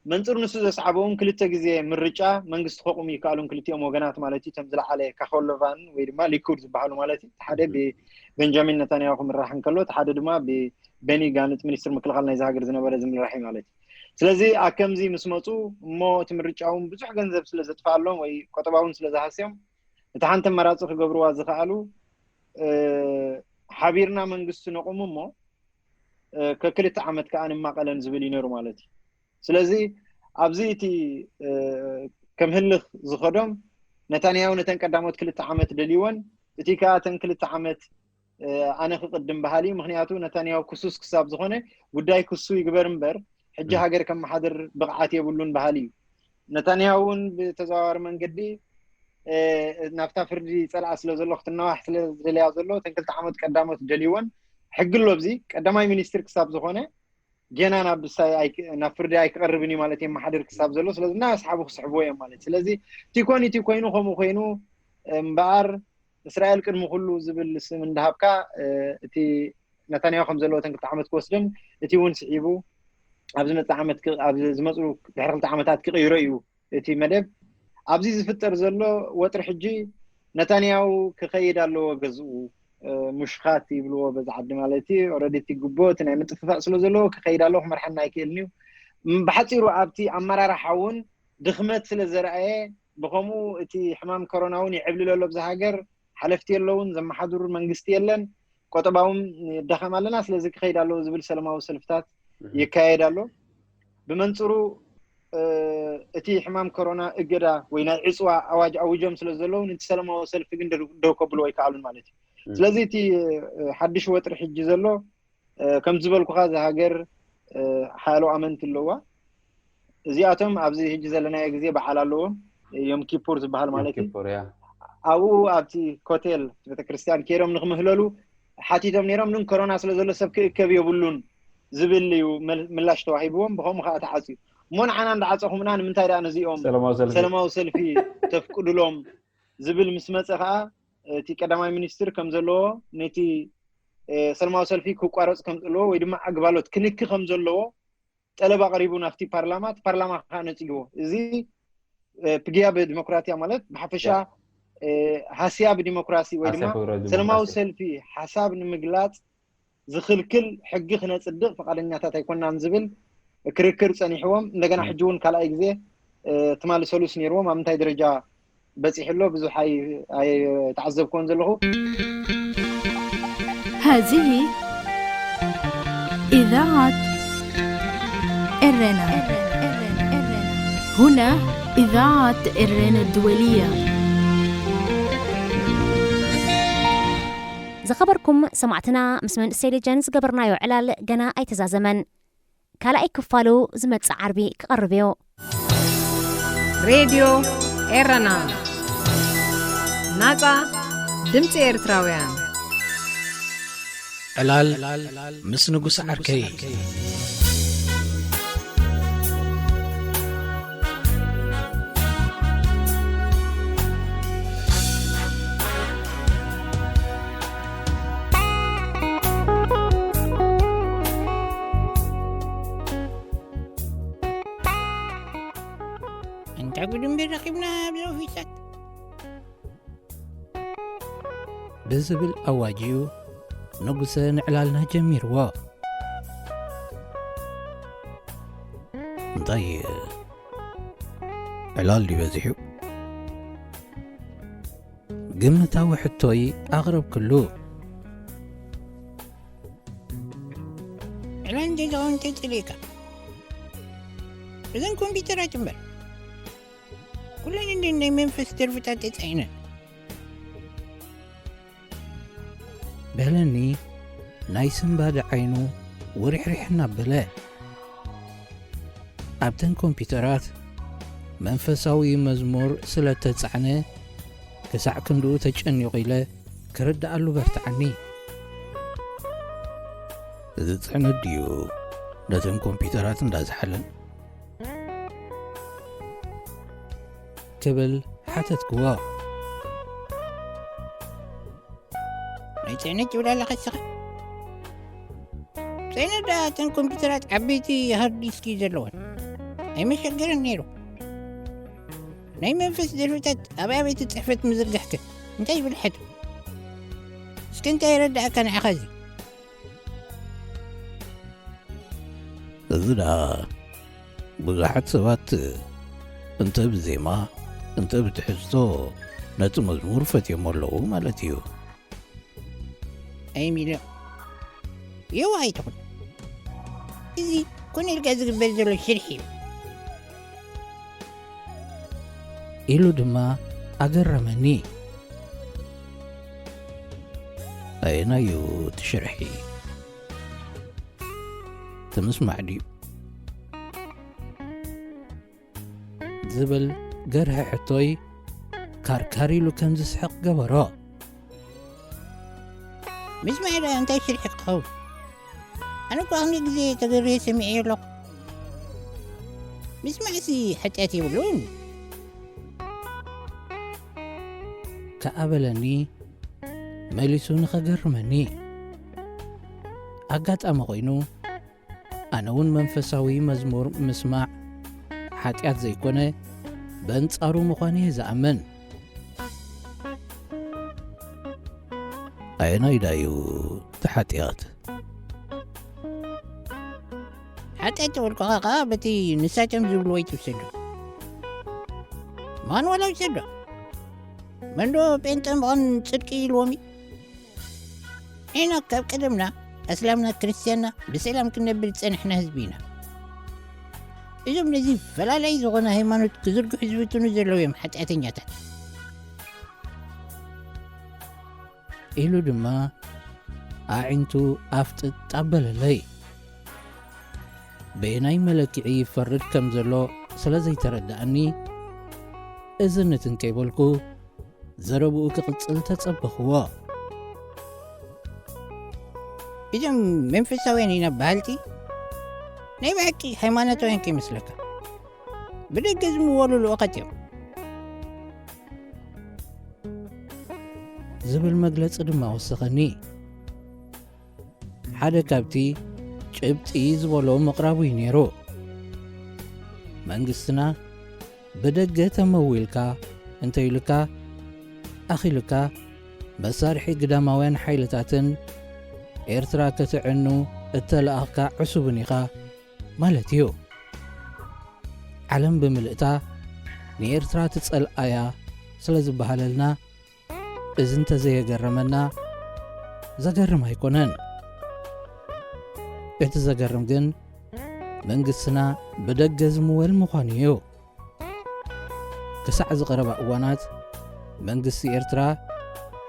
መንፅር ንሱ ዘስዓበውን ክልተ ግዜ ምርጫ መንግስቲ ከቑሙ ይከኣሉን ክልቲኦም ወገናት ማለት እዩ። እቶም ዝለዓለ ካኾሎቫን ወይ ድማ ሊኩድ ዝበሃሉ ማለት እዩ። ሓደ ብቤንጃሚን ነታንያሁ ክምራሕ እንከሎ እቲ ሓደ ድማ ብቤኒ ጋንት ሚኒስትር ምክልኻል ናይዚ ሃገር ዝነበረ ዝምራሕ እዩ ማለት እዩ። ስለዚ ኣብ ከምዚ ምስ መፁ እሞ እቲ ምርጫ እውን ብዙሕ ገንዘብ ስለ ዘጥፍኣሎም ወይ ቆጠባውን ስለ ዝሃስዮም እቲ ሓንቲ ኣማራፂ ክገብርዋ ዝኸኣሉ ሓቢርና መንግስቲ ነቑሙ እሞ ከክልተ ዓመት ከዓ ንማቐለን ዝብል እዩ ነሩ ማለት እዩ። ስለዚ ኣብዚ እቲ ከም ህልኽ ዝኸዶም ነታንያሁ ነተን ቀዳሞት ክልተ ዓመት ደልይወን እቲ ከዓ እተን ክልተ ዓመት ኣነ ክቕድም በሃሊ እዩ። ምክንያቱ ነታንያሁ ክሱስ ክሳብ ዝኾነ ጉዳይ ክሱ ይግበር እምበር ሕጂ ሃገር ከመሓድር ብቕዓት የብሉን በሃሊ እዩ። ነታንያሁ እውን ብተዘዋዋሪ መንገዲ ናብታ ፍርዲ ጸልኣ ስለ ዘሎ ክትነዋሕ ስለ ዝደለያ ዘሎ እተን ክልተ ዓመት ቀዳሞት ደልይወን ሕጊ ኣሎ። ኣብዚ ቀዳማይ ሚኒስትር ክሳብ ዝኾነ ጌና ናብ ሳይ ኣይ- ናብ ፍርዲ ኣይክቐርብን እዩ ማለት የመሓድር ክሳብ ዘሎ። ስለዚ እናስሓቡ ክስሕብዎ እዮም ማለት። ስለዚ እቲ ኮን እቲ ኮይኑ ከምኡ ኮይኑ እምበኣር እስራኤል ቅድሚ ኩሉ ዝብል ስም እንዳሃብካ እቲ ነታንያሁ ከም ዘለዎ ተን ክልተ ዓመት ክወስድን እቲ እውን ስዒቡ ኣብ ዝመፅእ ዓመት ክ- ኣብ ዝመፁ ድሕሪ ክልተ ዓመታት ክቕይሮ እዩ እቲ መደብ። ኣብዚ ዝፍጠር ዘሎ ወጥሪ ሕጂ ነታንያሁ ክኸይድ ኣለዎ ገዝኡ ሙሽኻት ይብልዎ በዚ ዓዲ ማለት እዩ። ኦረዲ እቲ ግቦ እቲ ናይ ምጥፍፋእ ስለ ዘለዎ ክኸይድ ኣለዎ ክመርሓና ኣይክእልን እዩ። ብሓፂሩ ኣብቲ ኣመራርሓ እውን ድኽመት ስለ ዘርኣየ ብኸምኡ እቲ ሕማም ኮሮና እውን ይዕብልል ኣሎ ኣብዚ ሃገር። ሓለፍቲ የለውን፣ ዘመሓድሩ መንግስቲ የለን፣ ቆጠባውን ይዳኸም ኣለና፣ ስለዚ ክኸይድ ኣለዎ ዝብል ሰለማዊ ሰልፍታት ይካየድ ኣሎ። ብመንፅሩ እቲ ሕማም ኮሮና እገዳ ወይ ናይ ዕፅዋ ኣዋጅ ኣውጆም ስለ ዘለዉ ነቲ ሰለማዊ ሰልፊ ግን ደው ከብልዎ ኣይከኣሉን ማለት እዩ። ስለዚ እቲ ሓድሽ ወጥሪ ሕጂ ዘሎ ከም ዝበልኩኻ እዛ ሃገር ሓያሎ ኣመንቲ ኣለዋ። እዚኣቶም ኣብዚ ሕጂ ዘለናዮ ግዜ በዓል ኣለዎም፣ ዮም ኪፑር ዝበሃል ማለት እዩ። ኣብኡ ኣብቲ ኮቴል ቤተክርስትያን ከይዶም ንክምህለሉ ሓቲቶም ነይሮም፣ ግን ኮሮና ስለ ዘሎ ሰብ ክእከብ የብሉን ዝብል እዩ ምላሽ ተዋሂብዎም። ብከምኡ ከዓ ተዓፅዩ። እሞ ንዓና እንዳዓፀኹምና ንምንታይ ደኣ ነዚኦም ሰለማዊ ሰልፊ ተፍቅዱሎም ዝብል ምስ መፀ ከዓ እቲ ቀዳማይ ሚኒስትር ከም ዘለዎ ነቲ ሰለማዊ ሰልፊ ክቋረፅ ከም ዘለዎ ወይ ድማ ኣግባሎት ክንኪ ከም ዘለዎ ጠለብ ኣቕሪቡ ናብቲ ፓርላማ፣ እቲ ፓርላማ ከዓ ነፂግዎ። እዚ ፕግያ ብዲሞክራቲያ ማለት ብሓፈሻ ሃስያ ብዲሞክራሲ ወይ ድማ ሰለማዊ ሰልፊ ሓሳብ ንምግላፅ ዝኽልክል ሕጊ ክነፅድቕ ፍቓደኛታት ኣይኮናን ዝብል ክርክር ፀኒሕዎም። እንደገና ሕጂ እውን ካልኣይ ግዜ ትማሊ ሰሉስ ነይርዎም። ኣብ ምንታይ ደረጃ በፂሑ ኣሎ ብዙሕ ኣይተዓዘብክዎን ዘለኹ። هذه إذاعة إرنا. هنا إذاعة إرنا الدولية. ዝኸበርኩም ሰማዕትና፣ ምስ መንእሰይ ሌጀን ዝገበርናዮ ዕላል ገና ኣይተዛዘመን። ካልኣይ ክፋሉ ዝመጽእ ዓርቢ ክቐርብ እዩ። ሬድዮ ኤረና፣ ናጻ ድምጺ ኤርትራውያን። ዕላል ምስ ንጉስ ዓርከይ። እንታይ ጉድ እምበር ረኺብና ኣብዚ ኦፊሳት። ብዝብል ኣዋጅ እዩ ንጉሰ ንዕላልና ጀሚርዎ። እንታይ ዕላል ድዩ በዚሑ? ግምታዊ ሕቶይ ኣቕረብክሉ። ዕላል እንተዝኸውን እንተይ ጸሊእካ? እዘን ኮምፒውተራት እምበር። ኩለን እንድን ናይ መንፈስ ደርፍታት ተጻዒነን። በለኒ ናይ ስንባደ ዓይኑ ውሪሕሪሕ እናበለ። ኣብተን ኮምፒውተራት መንፈሳዊ መዝሙር ስለ እተጻዕነ፣ ክሳዕ ክንድኡ ተጨኒቑ ኢለ ክርድኣሉ በርትዓኒ። እዚ ጽዕነት ድዩ ነተን ኮምፒውተራት እንዳዝሓለን? ክብል ሓተትክዎ። ናይ ጽዕነት ትብል ኣለኻ እስኻ? ጽዕነት ደኣ እተን ኮምፒውተራት ዓበይቲ ሃርድ ዲስክ እዩ ዘለወን። ኣይመሸገርን ነይሩ። ናይ መንፈስ ደርፍታት ኣብ ኣብያተ ጽሕፈት ምዝርጋሕከ እንታይ ይብል ሕቶ? እስከ እንታይ ይረዳእካ ንዓኻ እዚ? እዚ ደኣ ብዙሓት ሰባት እንተ ብዜማ እንተ ብትሕዝቶ ነቲ መዝሙር ፈትዮሞ ኣለዉ ማለት እዩ። ኣይሚሎ። የዋህ ኣይትኹን። እዚ ኮነ ኢልካ ዝግበር ዘሎ ሽርሒ እዩ። ኢሉ ድማ ኣገረመኒ። ኣየናይ እዩ እቲ ሽርሒ? እቲ ምስማዕ ድዩ? ዝብል ገርሀ ሕቶይ ካርካር ኢሉ ከም ዝስሕቕ ገበሮ። ምስማዕ ደኣ እንታይ ሽርሒ ክኸውን? ኣነ እኮ ኣኽኒ ግዜ ተገርየ ሰሚዐዮ ኣለኹ። ምስማዕሲ ሓጢኣት የብሉን። ከኣ በለኒ መሊሱ ንኸገርመኒ። ኣጋጣሚ ኾይኑ ኣነ እውን መንፈሳዊ መዝሙር ምስማዕ ሓጢኣት ዘይኮነ በንጻሩ ምዃኑ እየ ዝኣምን። ኣየናይ ዳዩ እቲ ሓጢኣት? ሓጢኣት ተበልኩኻ ኸዓ በቲ ንሳቶም ዝብልዎ ይትውሰዶ። ማንዋላ ይውሰዶ። መንዶ ጴንጠ ምዃን ጽድቂ ኢልዎም እዩ። ሄኖክ ካብ ቀደምና ኣስላምና ክርስትያንና ብሰላም ክንነብር ዝጸንሕና ህዝቢ ኢና። እዞም ነዚ ፈላላይ ዝኾነ ሃይማኖት ክዝርግሑ ዝፍትኑ ዘለዉ እዮም ሓጢኣተኛታት። ኢሉ ድማ ኣዒንቱ ኣፍጥጥ ኣበለለይ። በየናይ መለክዒ ይፈርድ ከም ዘሎ ስለ ዘይተረድኣኒ፣ እዝንት እንከይበልኩ ዘረብኡ ክቕጽል ተጸበኽዎ። እዞም መንፈሳውያን ኢና በሃልቲ ናይ ብሓቂ ሃይማኖታውያን ከይመስለካ፣ ብደገ ዝምወሉ ልኡኻት እዮም። ዝብል መግለጺ ድማ ወሰኸኒ። ሓደ ካብቲ ጭብጢ ዝበሎ ምቕራቡ እዩ ነይሩ። መንግስትና ብደገ ተመዊልካ እንተኢሉካ ኣኺሉካ መሳርሒ ግዳማውያን ሓይልታትን ኤርትራ ከተዕኑ እተለኣኽካ ዕሱብን ኢኻ ማለት እዩ። ዓለም ብምልእታ ንኤርትራ ትጸልኣያ ስለ ዝበሃለልና፣ እዚ እንተዘየገረመና ዘገርም ኣይኮነን። እቲ ዘገርም ግን መንግስትና ብደገ ዝምወል ምዃኑ እዩ። ክሳዕ ዝቐረባ እዋናት መንግስቲ ኤርትራ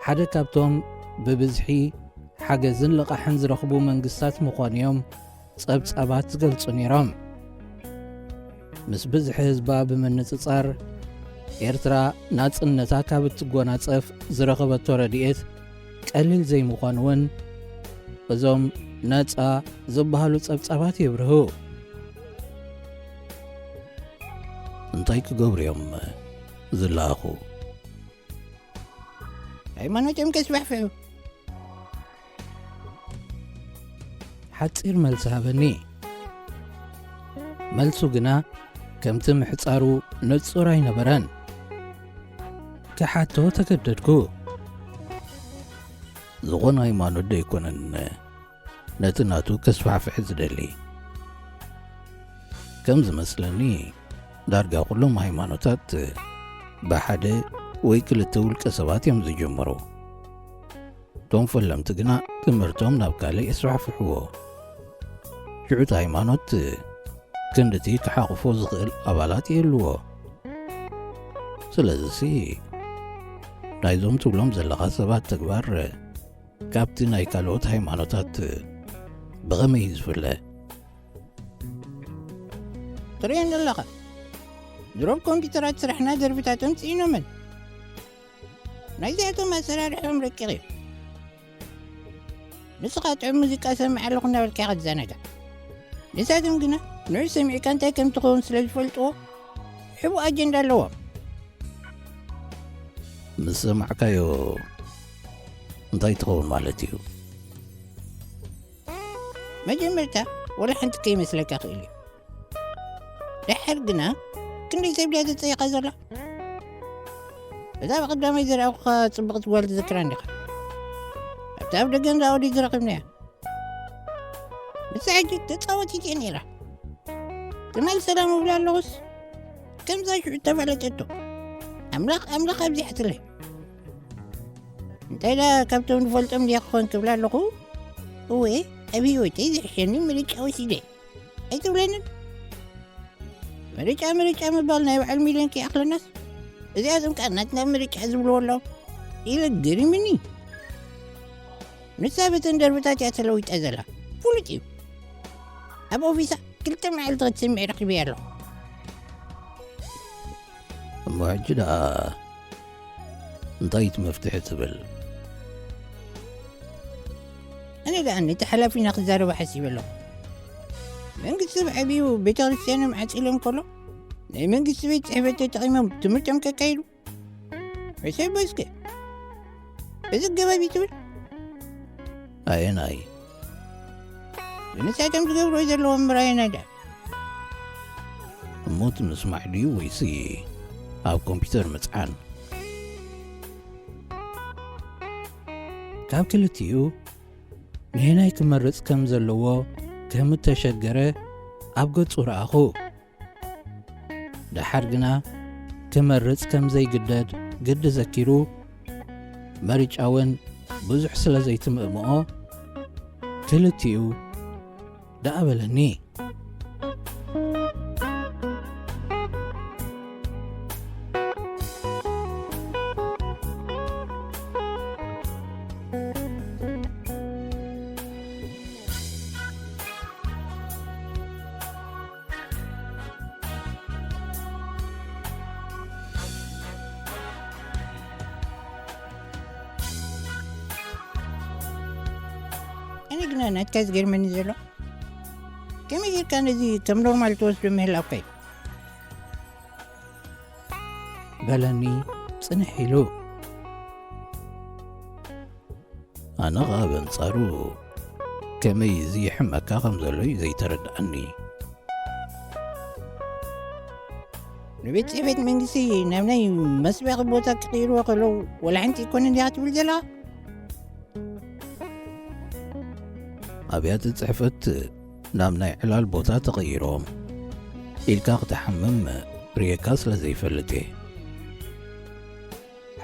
ሓደ ካብቶም ብብዝሒ ሓገዝን ልቓሕን ዝረኽቡ መንግስታት ምዃኑ እዮም ጸብጻባት ዝገልጹ ነይሮም። ምስ ብዝሒ ህዝባ ብምንጽጻር፣ ኤርትራ ናጽነታ ካብ እትጎናጸፍ ዝረኸበቶ ረድኤት ቀሊል ዘይምዃኑ እውን እዞም ነጻ ዝበሃሉ ጸብጻባት የብርሁ። እንታይ ክገብሩ እዮም ዝለኣኹ? ሃይማኖቶም ከስፋሕፍሑ። ሓጺር መልሲ ሃበኒ። መልሱ ግና ከምቲ ምሕጻሩ ንጹር ኣይነበረን። ክሓቶ ተገደድኩ። ዝኾነ ሃይማኖት ደይኮነን ነቲ ናቱ ከስፋሕፍሕ ዝደሊ። ከም ዝመስለኒ፣ ዳርጋ ኩሎም ሃይማኖታት ብሓደ ወይ ክልተ ውልቀ ሰባት እዮም ዝጅምሩ። እቶም ፈለምቲ ግና ትምህርቶም ናብ ካልእ የስፋሕፍሕዎ። ሽዑ እቲ ሃይማኖት ክንድቲ ክሓቑፎ ዝኽእል ኣባላት ይህልዎ። ስለዚሲ ናይዞም ትብሎም ዘለኻ ሰባት ተግባር ካብቲ ናይ ካልኦት ሃይማኖታት ብኸመይ እዩ ዝፍለ? ትርእየኒ ኣለኻ። ድሮ ኮምፒውተራት ስራሕና ደርፍታቶም ጽዒኖመን። ናይዚኣቶም ኣሰራርሖም ረቂቕ እዩ። ንስኻ ጥዑም ሙዚቃ ሰምዕ ኣለኹ እናበልካ ኢኻ ትዘናጋዕ። ንሳቶም ግና ንዑ ሰሚዕካ እንታይ ከም ትኸውን ስለ ዝፈልጥዎ፣ ሕቡእ ኣጀንዳ ኣለዎም። ምስ ሰማዕካዮ እንታይ ትኸውን ማለት እዩ? መጀመርታ ወላ ሓንቲ ከይመስለካ ክእል እዩ። ደሓር ግና ክንደይ ሰብ ድያ ዘጸይቓ ዘላ? እዛ ብቐዳማይ ዝረኣኹኻ ጽብቕቲ ጓል ትዝክራ እንዲኻ? ኣብታ ኣብ ደገ እንዳ ኦዲ ዝረኸብናያ። ንሳ ሕጂ ተጻወቲት እየ ነይራ። ትማል ሰላም እብላ ኣለኹስ፣ ከምዛ ሽዑ ተፋለጠቶ። ኣምላኽ፣ ኣምላኽ ኣብዚሓትለይ። እንታይ ደኣ ካብቶም ንፈልጦም ድያ ክኾን ክብላ ኣለኹ? እወ፣ ኣብ ህይወተይ ዝሕሸኒ ምርጫ ወሲደ። ኣይትብለንን? ምርጫ፣ ምርጫ ምባል ናይ በዓል ሚልዮን ከይኣኽለናስ፣ እዚኣቶም ከኣ ናትና ምርጫ ዝብልዎ ኣለዉ ኢለ ገሪሙኒ። ንሳ በተን ደርብታት እያ ተለዊጣ ዘላ። ፍሉጥ እዩ። ኣብ ኦፊሳ ክልተ መዓልቲ ክትስምዕ ረኺበያ ኣለኹ። እሞ ሕጂ ደኣ እንታይ እቲ መፍትሒ ትብል? ኣነ ደኣ ነቲ ሓላፊና ክዛረቦ ሓሲበ ኣለኹ። መንግስቲ ብዓብዩ ቤተ ክርስቲያኖም ዓጺሎም ከሎ፣ ናይ መንግስቲ ቤት ጽሕፈት ተጠቒሞም ትምህርቶም ከካይዱ። ሕሰቦ እስከ። እዚ ኣገባብ እዩ ትብል? ኣየናይ? ንሳቶም ዝገብርዎ ዘለዎም እምበር ኣየናይ ደኣ? እሞ እቲ ምስማዕ ድዩ ወይሲ ኣብ ኮምፒውተር ምጽዓን? ካብ ክልቲኡ ነየናይ ክመርጽ ከም ዘለዎ ከም እተሸገረ ኣብ ገጹ ረኣኹ። ደሓር ግና ክመርጽ ከም ዘይግደድ ግዲ ዘኪሩ፣ ምርጫ እውን ብዙሕ ስለ ዘይትምእምኦ፣ ክልቲኡ ደኣ በለኒ። ኣነ ግና ናትካ ዝገርመኒ ዘሎ፣ ከመይ ጌርካ ነዚ ከም ኖርማል ትወስዶ ምህላውካ እዩ። በለኒ ጽንሕ ኢሉ። ኣነ ኸኣ በንጻሩ ከመይ እዚ ይሕመካ ከም ዘሎ እዩ ዘይተረድኣኒ። ንቤት ጽሕፈት መንግስቲ ናብ ናይ መስበኺ ቦታ ክቕይርዎ ከለዉ፣ ወላ ሓንቲ ኣይኮነን ዲኻ ትብል ዘለኻ? ኣብያተ ጽሕፈት ናብ ናይ ዕላል ቦታ ተቐይሮም ኢልካ ክትሓምም ርእየካ ስለ ዘይፈልጥ እየ።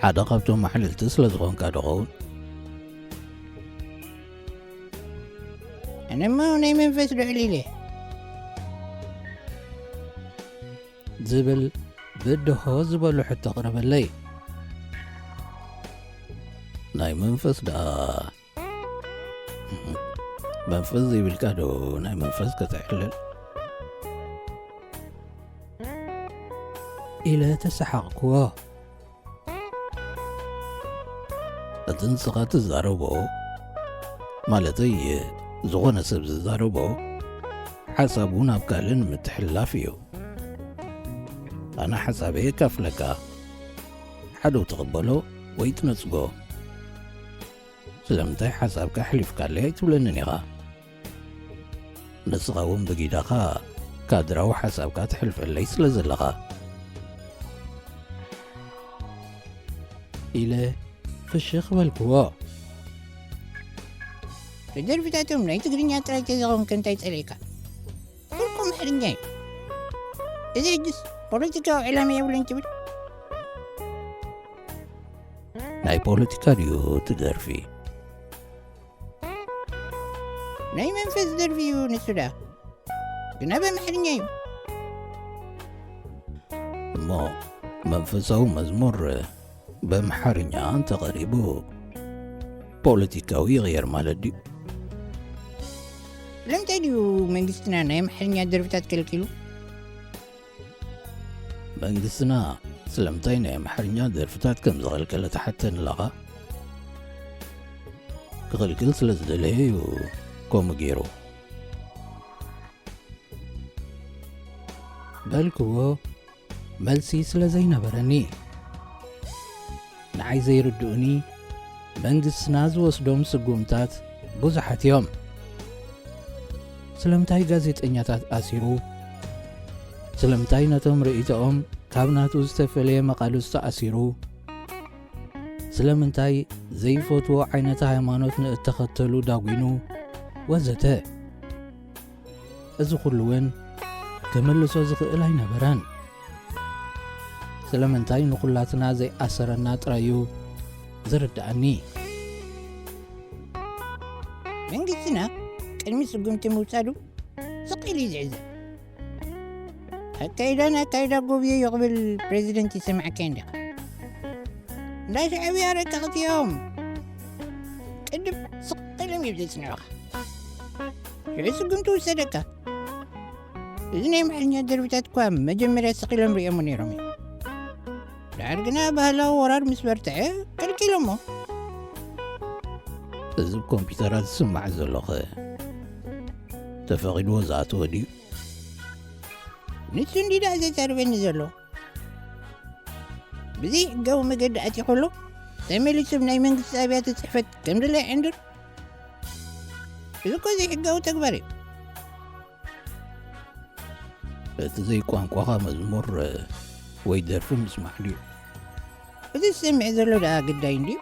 ሓደ ካብቶም ማሕለልቲ ስለ ዝኾንካ ዶ ኸውን? ኣነማ ናይ መንፈስ ልዕል ኢለ። ዝብል ብድሆ ዝበሉ ሕቶ ኣቕረበለይ። ናይ መንፈስ ደኣ? መንፈስ ዘይብልካ ዶ ናይ መንፈስ ከተዕልል? ኢለ ተሰሓቕክዎ። እቲ ንስኻ ትዛረቦ፣ ማለተይ፣ ዝኾነ ሰብ ዝዛረቦ፣ ሓሳቡ ናብ ካልእ ንምትሕልላፍ እዩ። ኣነ ሓሳበይ የካፍለካ። ሓደው ትቕበሎ ወይ ትነጽጎ። ስለምንታይ ሓሳብካ ኣሕሊፍካለይ ኣይትብለንን ኢኻ። ንስኻ እውን ብጊዳኻ ካድራዊ ሓሳብካ ትሕልፈለይ ስለ ዘለኻ። ኢለ ፍሽኽ በልክዎ። ደርፍታቶም ናይ ትግርኛ ጥራይ ተዝኸውን ከ እንታይ ጸሊእካ? ፍርቁ ኣምሓርኛ እዩ። እዚ ሕጅስ ፖለቲካዊ ዕላማ የብሉን ትብል? ናይ ፖለቲካ ድዩ እቲ ደርፊ? ናይ መንፈስ ደርፊ እዩ ንሱ ደኣ። ግና በምሕርኛ እዩ። እሞ መንፈሳዊ መዝሙር በምሓርኛ እንተቐሪቡ ፖለቲካዊ ይቕየር ማለት ድዩ? ስለምንታይ ድዩ መንግስትና ናይ ኣምሓርኛ ደርፍታት ከልኪሉ? መንግስትና ስለምንታይ ናይ ኣምሓርኛ ደርፍታት ከም ዝኸልከለ ትሓተኒ ኣለኻ? ክኽልክል ስለ ዝደለየ እዩ ከምኡ ገይሩ። በልክዎ፣ መልሲ ስለ ዘይነበረኒ። ንዓይ ዘይርድኡኒ፣ መንግስትና ዝወስዶም ስጉምታት ብዙሓት እዮም። ስለምንታይ ጋዜጠኛታት ኣሲሩ? ስለምንታይ ነቶም ርእይቶኦም ካብ ናቱ ዝተፈለየ መቓልስቱ ኣሲሩ? ስለምንታይ ዘይፈትዎ ዓይነት ሃይማኖት ንእተኸተሉ ዳጒኑ? ወዘተ። እዚ ኩሉ እውን ክምልሶ ዝኽእል ኣይነበረን። ስለምንታይ ንኹላትና ዘይኣሰረና ጥራይ እዩ ዝርድኣኒ። መንግስትና ቅድሚ ስጉምቲ ምውሳዱ ስቕ ኢሉ እዩ ዝዕዘብ። ኣካይዳን ኣካይዳ ጎብዮ እዩ ክብል ፕሬዚደንት ይሰማዕካ እንዲኻ? እንዳ ሻዕብያ ረቀቕቲ እዮም። ቅድም ስቕ ኢሎም እዮም ዘጽንዑኻ። ሽዑ ስጉምቲ ውሰደካ። እዚ ናይ ኣምሓርኛ ደርፍታት እኳ መጀመርያ ስቕ ኢሎም ርእዮሞ ነይሮም እዮም። ድሓር ግና ባህላዊ ወራር ምስ በርትዐ ከልኪሎሞ። እዚ ብኮምፒውተራት ዝስማዕ ዘሎ ኸ ተፈቒድዎ ዝኣተወ ድዩ? ንሱ እንዲ ደኣ ዘዛርበኒ ዘሎ። ብዘይሕጋዊ መገዲ ኣትዩ ከሎ ተመሊሱ ኣብ ናይ መንግስቲ ኣብያተ ጽሕፈት ከም ድላዩ ዕንድር። እዚ እኮ ዘይሕጋዊ ተግባር እዩ። እቲ ዘይቋንቋኻ መዝሙር ወይ ደርፊ ምስማዕ ድዩ? እዚ ዝሰምዕ ዘሎ ደኣ ግዳይ እንድዩ።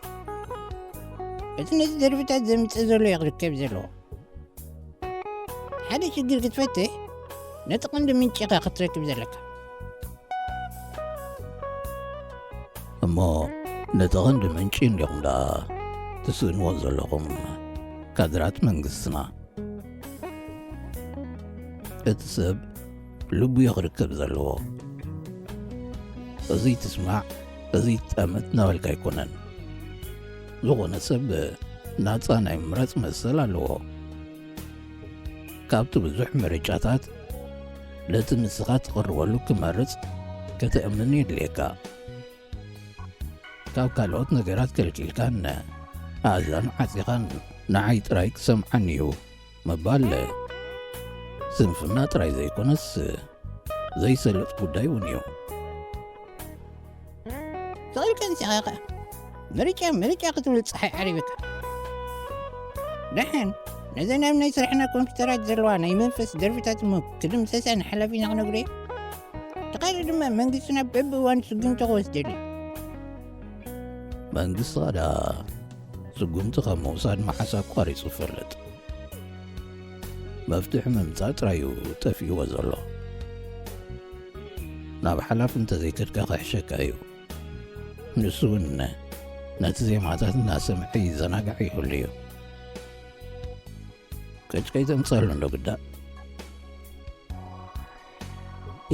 እቲ ነዚ ደርፍታት ዘምጽእ ዘሎ እዩ ክርከብ ዘለዎ። ሓደ ሽግር ክትፈትሕ ነቲ ቀንዲ ምንጪ ኢኻ ክትረክብ ዘለካ። እሞ ነቲ ቀንዲ ምንጪ እንዲኹም ደኣ ትስእንዎ ዘለኹም ካድራት መንግስትና። እቲ ሰብ ልቡ እዩ ክርከብ ዘለዎ። እዚ ትስማዕ፣ እዚ ትጠምት እናበልካ ኣይኮነን። ዝኾነ ሰብ ናጻ ናይ ምምራጽ መሰል ኣለዎ። ካብቲ ብዙሕ ምርጫታት ነቲ ንስኻ ትቕርበሉ ክመርጽ ከተእምን የድልየካ። ካብ ካልኦት ነገራት ከልኪልካን ኣእዛኑ ዓጺኻን ንዓይ ጥራይ ክሰምዓኒ እዩ ምባል ስንፍና ጥራይ ዘይኮነስ ዘይሰልጥ ጉዳይ እውን እዩ። ትኽእል ከንሲኻ ኢኻ። ምርጫ፣ ምርጫ ክትብል ጸሓይ ዓሪብካ። ደሓን፣ ነዘን ኣብ ናይ ስራሕና ኮምፒውተራት ዘለዋ ናይ መንፈስ ደርፍታት እሞ ክድምሰሳ ንሓላፊና ክነግሮ እዩ። ተኻሊ ድማ መንግስትና በብእዋኑ ስጉምቲ ክወስደሉ እዩ። መንግስቲ ኸዳ ስጉምቲ ካብ ምውሳድ መዓስ ኣቋሪጹ ይፈልጥ? መፍትሒ ምምጻእ ጥራይ እዩ ጠፊእዎ ዘሎ። ናብ ሓላፊ እንተዘይከድካ ክሕሸካ እዩ። ንሱ እውን ነቲ ዜማታት እናሰምዐ ይዘናጋዕ ይህሉ እዩ። ቅጭ ከይተምጸሉ እንዶ ግዳ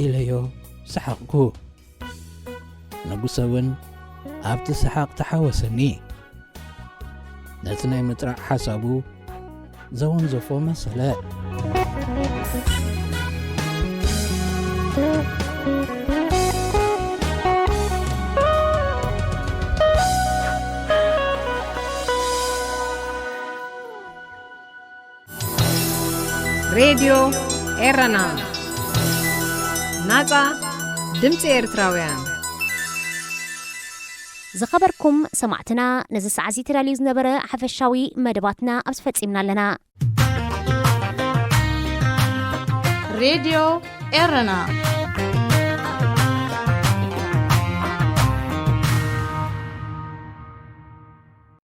ኢለዮ ሰሓቕኩ። ንጉሰ እውን ኣብቲ ሰሓቕ ተሓወሰኒ። ነቲ ናይ ምጥራዕ ሓሳቡ ዘወንዘፎ መሰለ። ሬድዮ ኤረና፣ ናጻ ድምጺ ኤርትራውያን። ዝኸበርኩም ሰማዕትና፣ ነዚ ሰዓት እዚ ተዳልዩ ዝነበረ ሓፈሻዊ መደባትና ኣብዚ ፈጺምና ኣለና። ሬድዮ ኤረና።